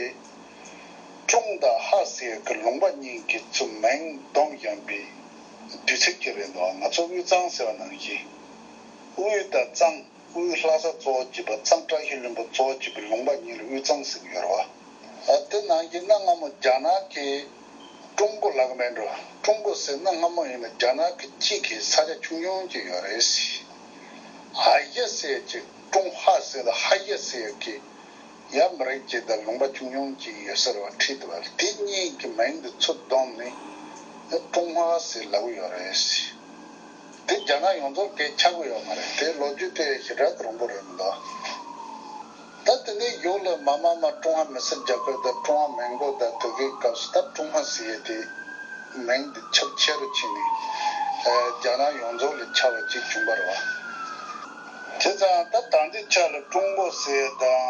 ཀྲུང་དང་ཧྭ་ཟེར་ཡ་གི་ལུང་པ་གཉིས་ཀྱི་ཚུར་མིང་བསྡོམས་བཞག་པའི་དུས་ཚིགས་ཀྱི་རེད་འདུག་ང་ཚོ་དབུས་གཙང་ཟེར་བ་ནང་བཞིན། དབུས་དང་གཙང་། དབུས་ལྷ་ས་གཙོ་བོ་བྱས་པ། གཙང་བཀྲ་ཤིས་ལྷུན་པོ་གཙོ་བོ་བྱས་པའི་ལུང་པ་གཉིས་ལ་དབུས་གཙང་ཟེར་གྱི་ཡོད་རེད་བ། ཨ་དེ་ནང་བཞིན་གནའ་སྔ་མོ་རྒྱ་ནག་གིས་ཀྲུང་གོ་ལབ་ཀྱི་མེད་འགྲོ། ཀྲུང་གོ་ཟེར་གནའ་སྔ་མོ་ཡིན་ན་རྒྱ་ནག་གི་གཅིག་གི་ས་ཆ་ཆུང་ཆུང་ཅིག་ཡོད་རེད། ཨ་ཡ་ཟེར་གྱི་ཀྲུང་ཧྭ་ཟེར་དང་ཧ་ཡ་ཟེར་གྱི་ཡ་མི་རིགས་ཅིག་དང་ལུང་པ་ཆུང་ཆུང་ཅིག་ཡོད་ས་རེད་བ། ཁྲིད་དུ་བ་དེ་གཉིས་ཀྱི་མིང་དེ་ཚུར་བསྡོམས་ནས་ཀྲུང་ཧྭ་ཟེར་ལབ་ཀྱི་ཡོད་རེད། དེ་རྒྱ་ནག་ཡོངས་རྫོགས་སྐད་ཆགས་ཀྱི་ཡོད་མ་རེད། དེ་ལོ་རྒྱུས་དེ་ཞེ་དྲག་རིང་པོ་རེད་མི་འདུག་ད་དེ་ནས་ཡོད་ལ་མ་མ་མ་ཀྲུང་ཧྭ་མི་སེར་རྒྱལ་ཁབ་དང་ཀྲུང་ཧྭ་མིན་གོ་དང་དེ་གའི་སྐབས་སུ་ད་ཀྲུང་ཧྭ་ཟེར་ཡས་དེ་མིང་དེ་ཁྱབ་ཆེ་རུ་ཕྱིན་ནས་ཨ་རྒྱ་ནག་ཡོངས་རྫོགས་ལ་ཁྱབ་པ་ཅིག་བྱུང་བ་རེད་བ། བྱས་ཙང་ད་ད་ལྟའི་ཆ་ལ་ཀྲུང་གོ་ཟེར་ཡས་དང་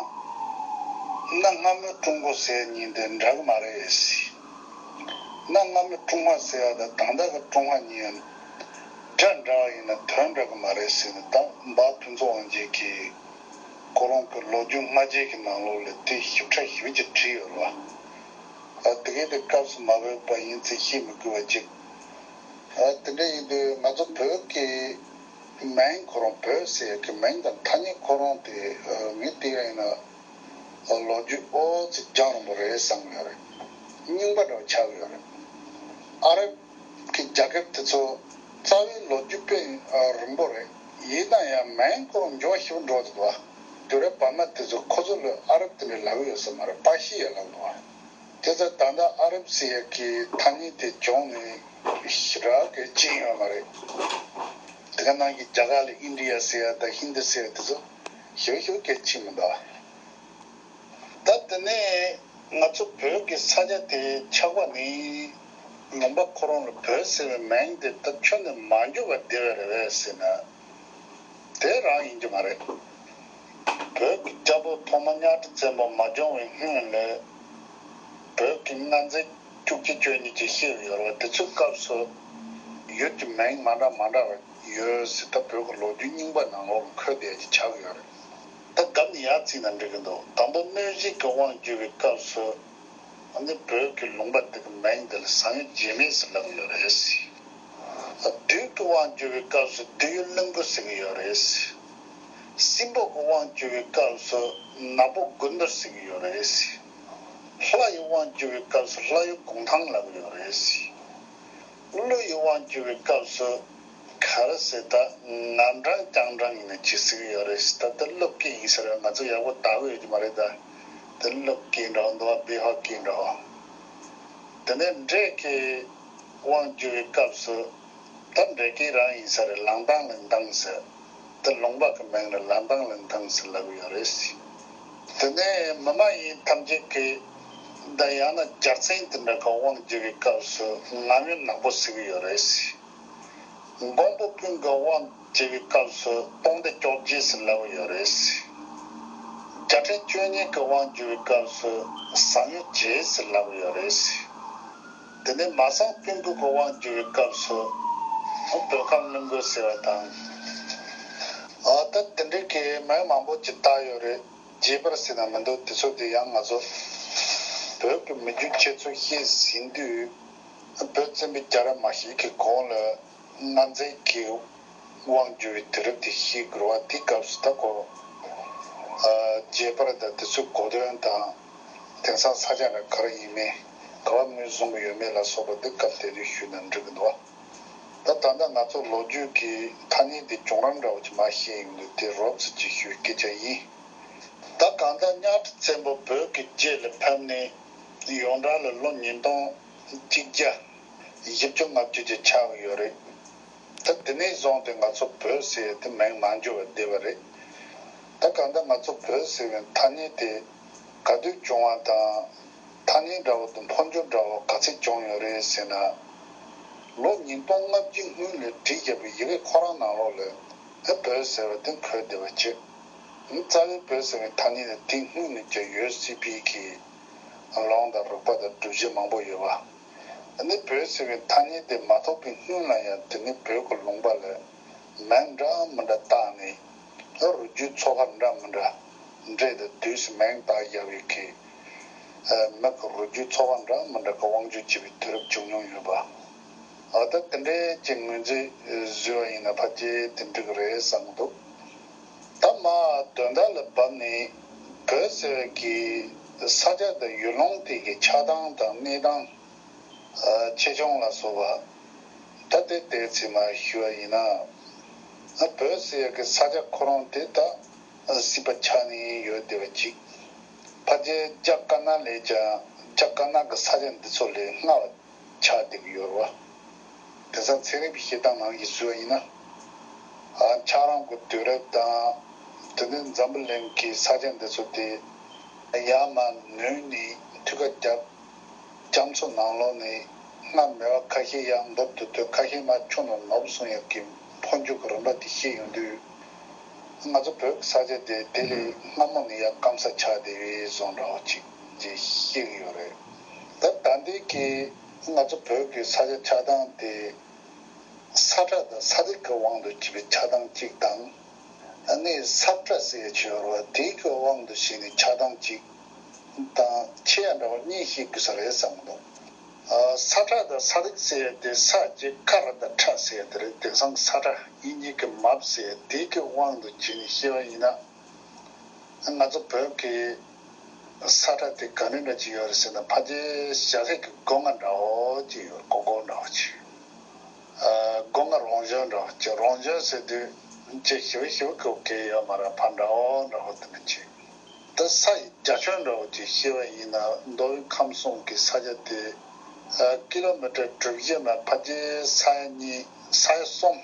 གནའ་སྔ་མོའི་ཀྲུང་གོ་ཟེར་ཡས་གཉིས་དེ་འདྲ་གི་མ་རེད། གནའ་སྔ་མོའི་ཀྲུང་ཧྭ་ཟེར་ཡ་དང་ད་ལྟ་གི་ཀྲུང་ཧྭ་གཉིས་སྒྲ་འདྲ་བ་ཡིན་ན་དོན་འདྲ་གི་མ་རེད་ཟེར་ནས་ད་འབའ་ཕུན་ཚོགས་དབང་རྒྱལ་གྱིས་ཁོ་རང་གི་ལོ་རྒྱུས་སྔ་རྗེས་ཀྱི་ནང་ལོགས་ལ་དེ་ཞིབ་ཕྲ་ཞིབ་ཅིག་བྲིས་ཡོད་རེད་བ། ཨ་དེ་གས་དེ་སྐབས་སུ་མ་བབས་པ་ཡིན་ཚེ་ཤེས་མི་དགོས་པ་ཅིག་ཨ་དེ་འདྲ་ཡིན་དུས་ང་ཚོ་བོད་ཀྱི་མིང་ཁོ་རང་བོད་ཟེར་གྱི་མིང་དང་ཐ་སྙད་ཁོ་རང་དེ་ཨ་ངས་བལྟས་པ་ཡིན་ན། ལོ་རྒྱུས་ཨོ་ཙི་རྒྱང་རིང་པོ་རེད་བསམ་ཡོད་རེད། རྙིང་པ་འདྲ་བོ་ཆགས་ཡོད་རེད། ཨ་རབ་ཀྱི་རྒྱལ་ཁབ་དེ་ཚོ་རྩ་བའི་ལོ་རྒྱུས་དཔེ་རིང་པོ་རེད། ཡིན་ན་ཡང་མིང་ཁོ་རང་མགྱོགས་ཤིག་འགྲོ་འདུག་བ། དུས་རབས་བར་མ་དེ་ཚོ་ཁོ་ཚོ་ལ་ཨ་རབ་དེ་འདྲ་ལབ་ཡོད་ས་མ་རེད། པ་ཤི་ཡ་ལབ་འདུག་བ། དེ་ཚོ་ད་ལྟ་ཨ་རབ་ཟེར་ཡ་གི་ཐ་སྙད་དེ་བྱུང་ནས་ཞེ་དྲག་གི་ཕྱིན་ཡོད་མ་རེད། དེ་ག་ནང་བཞིན་རྒྱ་གར་ལ་ཨིན་ཌི་ཡ་ཟེར་ཡ་དང་ཧིན་དི་ཟེར་ཡ་དེ་ཚོ་ཞེ་པོ་ཞེ་པོ་གལ་ཆེ་མི་འདུག་དེ་ནས་ང་ཚོ་བོད་ཀྱི་ས་ཆ་དེ་ཆགས་པ་ནི་ལུང་པ་ཁོ་རང་ལ་བོད་ཟེར་བའི་མིང་དེ་ད་ཁྱོན་ནས་མ་འཇོག་པ་བདེ་བ་རེད་པས་ཟེར་ན། དེ་རང་ཡིན་གྱི་མ་རེད། བོད་ཀྱི་རྒྱལ་པོ་ཐོག་མ་གཉའ་ཁྲི་བཙན་པོ་མ་བྱོན་པའི་སྔོན་ལ་བོད་ཀྱི་མངའ་མཛད་བཅུ་གཅིག་བཅུ་གཉིས་ཅེས་བཤད་ཡོད་རེད་བ། དེ་ཚོའི་སྐབས་སུ་ཡུལ་གྱི་མིང་མ་འདྲ་མ་འདྲ་བ་ཡོད་ཟེར། ད་བོད་ཀྱི་ལོ་རྒྱུས་རྙིང་པ་ནང་ལོགས་ལ་འཁོད་བསྡད་ཀྱི་ཆགས་ཡོད་རེད། ད་རྒྱབ་ནས་ཡར་བརྩིས་ན་འགྲིག་གི་འདུག་དང་པོ་གནོད་སྦྱིན་གྱི་དབང་བསྒྱུར་བའི་སྐབས་སུ། ཨ་ནི་བོད་ཀྱི་ལུང་པ་དེ་གི་མིང་དེ་ལ་བཟང་ཡུལ་རྗེ་མེད་ཟེར་ལབ་ཀྱི་ཡོད་རེད། བདུད་ཀྱི་དབང་བསྒྱུར་བའི་སྐབས་སུ་བདུད་ཡུལ་གླིང་བུ་ཟེར་གྱི་ཡོད་རེད། སྲིན་པོ་གི་དབང་བསྒྱུར་བའི་སྐབས་སུ་ནག་པོ་དགུ་འདུལ་ཟེར་གྱི་ཡོད་རེད། ལྷ་ཡི་དབང་བསྒྱུར་བའི་སྐབས་སུ་ལྷ་ཡུལ་གུང་ཐང་ལབ་ཀྱི་ཡོད་རེད། ཀླུ་ཡི་དབང་བསྒྱུར་བའི་སྐབས་སུ་ག་རེ་ཟེར། ད་ངན་འབྲང་རྐྱང་འབྲང་ཡིན་ན་ཅི་ཟེར་གྱི་ཡོད་རེད། ད་ལྟ་ཀླུ་སྐད་ཡིན་ས་རེད། ང་ཚོ་ཡག་པོ་བལྟ་གི་ཡོད་ཀྱི་མ་རེད། ད་དེ་ཀླུ་སྐད་འདྲ་བོ་འདུག་བ། བེ་ཧ་སྐད་འདྲ་བོ། དེ་ནས་འདྲེ་གི་དབང་བསྒྱུར་བའི་སྐབས་སུ་ད་འདྲེ་སྐད་རང་ཡིན་ས་རེད། ལང་ཏང་ལིང་ཏང་ཟེར། ད་ལུང་པ་གི་མིང་ལ་ལང་ཏང་ལིང་ཏང་ཟེར་ལབ་ཀྱི་ཡོད་རེད། དེ་ནས་མི་མ་ཡིན་ཐམས་ཅད་ཀྱི་ད་ཡང་ན་རྒྱལ་མཚན་དེ་འདྲ་གི་དབང་བསྒྱུར་བའི་སྐབས་སུ་ངམ་ཡུམ་ནག་པོ་ཟེར་གྱི་ཡོད་རེད། མགོན་པོ་ཀུན་གྱི་དབང་བྱེད་པའི་སྐབས་སུ་སྟོང་སྡེ་བཅོ་བརྒྱད་ཟེར་ལབ་ཡོད་རེད། བརྒྱ་ཕྲག་བཅུ་གཉིས་ཀྱི་དབང་བསྒྱུར་བའི་སྐབས་སུ་ཟང་ཡོ་བརྒྱད་ཟེར་ལབ་ཡོད་རེད། དེ་ནས་མ་སངས་སྤྲུལ་སྐུ་གི་དབང་བསྒྱུར་བའི་སྐབས་སུ་བོད་ཁམས་གླིང་དགོན་ཟེར་བ་དང་། ཨ་ད་དེ་འདྲའི་གི་མིང་མང་པོ་ཅིག་བཏགས་ཡོད་རེད། རྒྱས་པར་ཟེར་ན་མི་འདུག་དེ་ཚོ་དེ་ཡང་ང་ཚོ་བོད་ཀྱི་མི་རྒྱུད་ཁྱད་ཆོས་བཤད་ཟིན་དུས། བོད་བཙན་པོའི་རྒྱལ་རབས་མ་ཞིག་གི་གོང་ལ་མངའ་མཛད་ཀྱི་དབང་བསྒྱུར་བའི་དུས་རབས་དེ་ཤེས་དགོས་པ་དེ་སྐབས་སུ་ད་གོ། རྒྱས་པར་དང་དེ་ཚོའི་གོ་དོན་དང་། དེང་སང་ས་སྐྱ་ནས་ག་རེ་ཡིན་མིན། ག་བ་ངོས་བཟུང་གི་ཡོད་མེད་ལ་སོགས་པ་འདི་སྐབས་དེ་དུས་ཞུས་ན་འགྲིག་གི་འདུག་ད་ད་ལྟ་ང་ཚོ་ལོ་རྒྱུས་ཀྱི་ཐ་སྙད་དེ་བྱུང་རིམ་འདྲ་བོ་ཅིག་མ་ཤེས་ཡོང་དུས་དེ་རོབ་ཙམ་ཅིག་ཞུ་སྐད་ཆ་ཡིན། ད་གང་ལྟར་གཉའ་ཁྲི་བཙན་པོ་བོད་ཀྱི་རྗེ་ལ་ཕེབས་ནས་ཡོངས་གྲགས་ལ་ལོ་ཉིས་སྟོང་གཅིག་བརྒྱ་བཞི་བཅུ་ལྔ་བཅུ་ཅིག་ཆགས་ཡོད་རེད། ད་དེ་ནས་བཟུང་སྟེ་ང་ཚོ་བོད་ཟེར་ཡ་དེ་མིང་མ་འབྱོར་བར་བསྡད་པ་རེད། ད་གང་ལྟར་ང་ཚོ་བོད་ཟེར་བའི་ཐ་སྙད་དེ་ག་དུས་བྱུང་བ་དང་། ཐ་སྙད་འདྲ་བོ་དང་འཕོ་འགྱུར་འདྲ་བོ་ག་ཚོད་བྱུང་ཡོད་རེད་ཟེར་ན། ལོ་ཉིས་སྟོང་ལྔ་བཅུ་སྔོན་ལ་བྲིས་བཞག་པའི་ཡི་གེ་ཁོ་རང་ནང་ལོགས་ལ་ཨེ་བོད་ཟེར་བ་དེ་འཁོད་བསྡད་པ་བྱས། རྩ་བའི་བོད་ཟེར་བའི་ཐ་སྙད་དེ་དེ་སྔོན་ནས་ཀྱང་ཡོད་སྲིད་པའི་གི་ལུང་དང་རིགས་པ་དང་སྒྲུབ་བྱེད་མང་པོ་ཡོད་པ། ཨ་ནི་བོད་ཟེར་བའི་ཐ་སྙད་དེ་མ་ཐོབ་པའི་སྔོན་ལ་ཡང་དེ་ནི་བོད་ཀྱི་ལུང་པ་ལ་མིང་འདྲ་མི་འདྲ་བཏགས་ནས། རུས་རྒྱུད་ཚོ་པ་འདྲ་མི་འདྲ་འདྲེས་ཏེ་དུས་སུ་མིང་བཏགས་བཞག་པའི་གི་མི་གི་རུས་རྒྱུད་ཚོ་པ་འདྲ་མི་འདྲ་གི་དབང་བསྒྱུར་བྱས་པའི་དུས་རབས་བྱུང་མྱོང་ཡོད་པ། ཨ་ད་དེ་འདྲའི་ཅིག་ངོས་འཛིན་བཟོས་པ་ཡིན་ན་ཕལ་ཆེར་དེ་འགྲིག་གི་རེད་བསམ་གི་འདུག་ད་མ་དོན་དག་ལ་བབས་ནས་བོད་ཟེར་བའི་གི་ས་ཆ་དང་ཡུལ་ལུང་དེ་གི་ཆགས་སྟངས་དང་གནས་སྟངས། ཆེ་ཆུང་ལ་སོགས་པ། ད་དེ་ཏོག་ཙམ་མར་ཞུ་བ་ཡིན་ན། བོད་ཟེར་ཡག་གི་ས་ཆ་ཁོ་རང་དེ་ད་སྲིད་པ་ཆགས་ནས་ཡོད་བསྡད་པ་ཅིག་ཕལ་ཆེར་རྒྱ་དཀར་ནག་ལས་ཀྱང་རྒྱ་དཀར་ནག་གི་ས་ཆ་འདི་ཚོ་ལས་སྔ་བ་ཆགས་བསྡད་ཀྱི་ཡོད་རེད་བ། དེང་སང་ཚན་རིག་པའི་བཤད་སྟངས་ནང་བཞིན་བཟོས་པ་ཡིན་ན། ཨ་ཆགས་རིམ་གྱི་དུས་རབས་དང་། དེ་ནས་འཛམ་བུ་གླིང་གི་ས་ཆ་འདི་ཚོ་དེ་ཡར་མར་ནུས་ནས་མཐུད་ཀ་བརྒྱབ། རྒྱ་མཚོ་ནང་ལོགས་ནས་སྔར་མེད་པ་ཁ་ཤས་ཡར་འབབ་ཏུ་ཐོན། ཁ་ཤས་མར་ཆུ་ནང་ནུབ་སོང་ཡག་གི་འཕོ་འགྱུར་གྱི་རིམ་པ་དེ་ཤེས་ཡོང་དུས། ང་ཚོ་བོད་ཀྱི་ས་ཆ་དེ་དེ་ལས་སྔ་མོ་ནས་ཡར་སྐམ་ས་ཆགས་བསྡད་ཡོད་བཟོ་འདྲ་བོ་ཅིག་ཅེས་བཤད་ཀྱི་ཡོད་རེད། ད་ད་ལྟའི་གི་ང་ཚོ་བོད་ཀྱི་ས་ཆ་ཆགས་སྟངས་དེ་ས་ཁྲ་དང་ས་རྡེག་གི་དབང་དུ་བྱས་པའི་ཆགས་སྟངས་གཅིག་དང་། ཨ་ནི་ས་ཁྲ་ཟེར་ཡག་ཅིག་ཡོད་རེད་བ། དེའི་གི་དབང་དུ་བྱས་ནས་ཆགས་སྟངས་གཅིག་དང་ཆེ་ཡང་འདྲ་བ་གཉིས་ཤིག་དགོས་ས་རེད་བསམ་གི་འདུག་ཨ་ས་ཁྲ་དང་ས་རྡེག་ཟེར་ཡག་དེ་ས་ཀྱི་ཁ་ར་དང་ཁྲ་ཟེར་ཡག་དེ་རེད། དེང་སང་ས་ཁྲ་དབྱིན་ཇི་གི་མབ་ཟེར་ཡག་དེའི་གི་དབང་དུ་བྱས་ནས་བཤད་པ་ཡིན་ན། ང་ཚོ་བོད་ཀྱི་ས་ཁྲ་དེ་ག་འདྲ་འདྲ་ཅིག་ཡོད་རེད་ཟེར་ན། ཕལ་ཆེར་ཞྭ་སེར་གྱི་སྒོ་ང་འདྲ་བོ་ཅིག་ཡོད་རེད། སྒོ་སྒོ་འདྲ་བོ་ཅིག་ཨ་སྒོ་ང་རང་བྱོན་འདྲ་བོ་ཅིག་རང་བྱོན་ཟེར་དུས་ཅིག་ཞི་བ་ཞི་བ་གི་གེ་ཡོད་མ་རེད། ཕར་འདྲ་བོ་འདྲ་བོ་དེ་འདྲ་ཅིག་ད་ས་ཡི་རྒྱ་ཁྱོན་འདྲ་བོ་ཅིག་བཤད་པ་ཡིན་ན། མདོ་དབུས་ཁམས་གསུམ་གྱི་ས་ཆ་དེ་ཨ་ཀི་ལོ་མི་ཊར་གྲུ་བཞི་མ་ཕལ་ཆེར་ས་ཡ་གཉིས་ས་ཡ་གསུམ་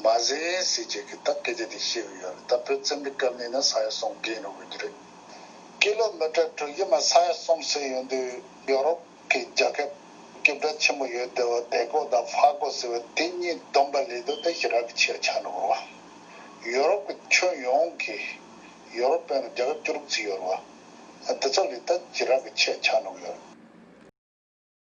མ་ཟིན་ཟེར་བྱེད་ཀྱི་ད་སྐད་ཆ་དེ་བཤད་ཀྱི་ཡོད་རེད། ད་བོད་བཙན་པོའི་སྐབས་ནས་ན་ས་ཡ་གསུམ་བརྒལ་འགྲོ་དགོས་ཀྱི་རེད། ཀི་ལོ་མི་ཊར་གྲུ་བཞི་མ་ས་ཡ་གསུམ་ཟིན་ཡོང་དུས་ཡོ་རོབ་ཀྱི་རྒྱལ་ཁབ་རྒྱུད་གྲྭ་ཆེན་པོ་ཡོད་བསྡད་པ་དེ་གོ་དང་ཧྥ་གོ་ཟེར་བ་དེ་གཉིས་བསྡོམས་པ་ལས་དོ་དེ་ཞེ་དྲག་གི་ཆེ་ཆགས་འགྲོ་བ། ཡོ་རོབ་ཀྱི་ཁྱོན་ཡོངས་ཀྱི་ཡོ་རོབ་པའི་རྒྱལ་ཁབ་བཅུ་དྲུག་ཙམ་ཡོད་རེད་བ། དེ་ཚོ་ལས་ད་ཇེ་རག་གི་ཆེ་ཆགས་འགྲོ་གི་ཡོད་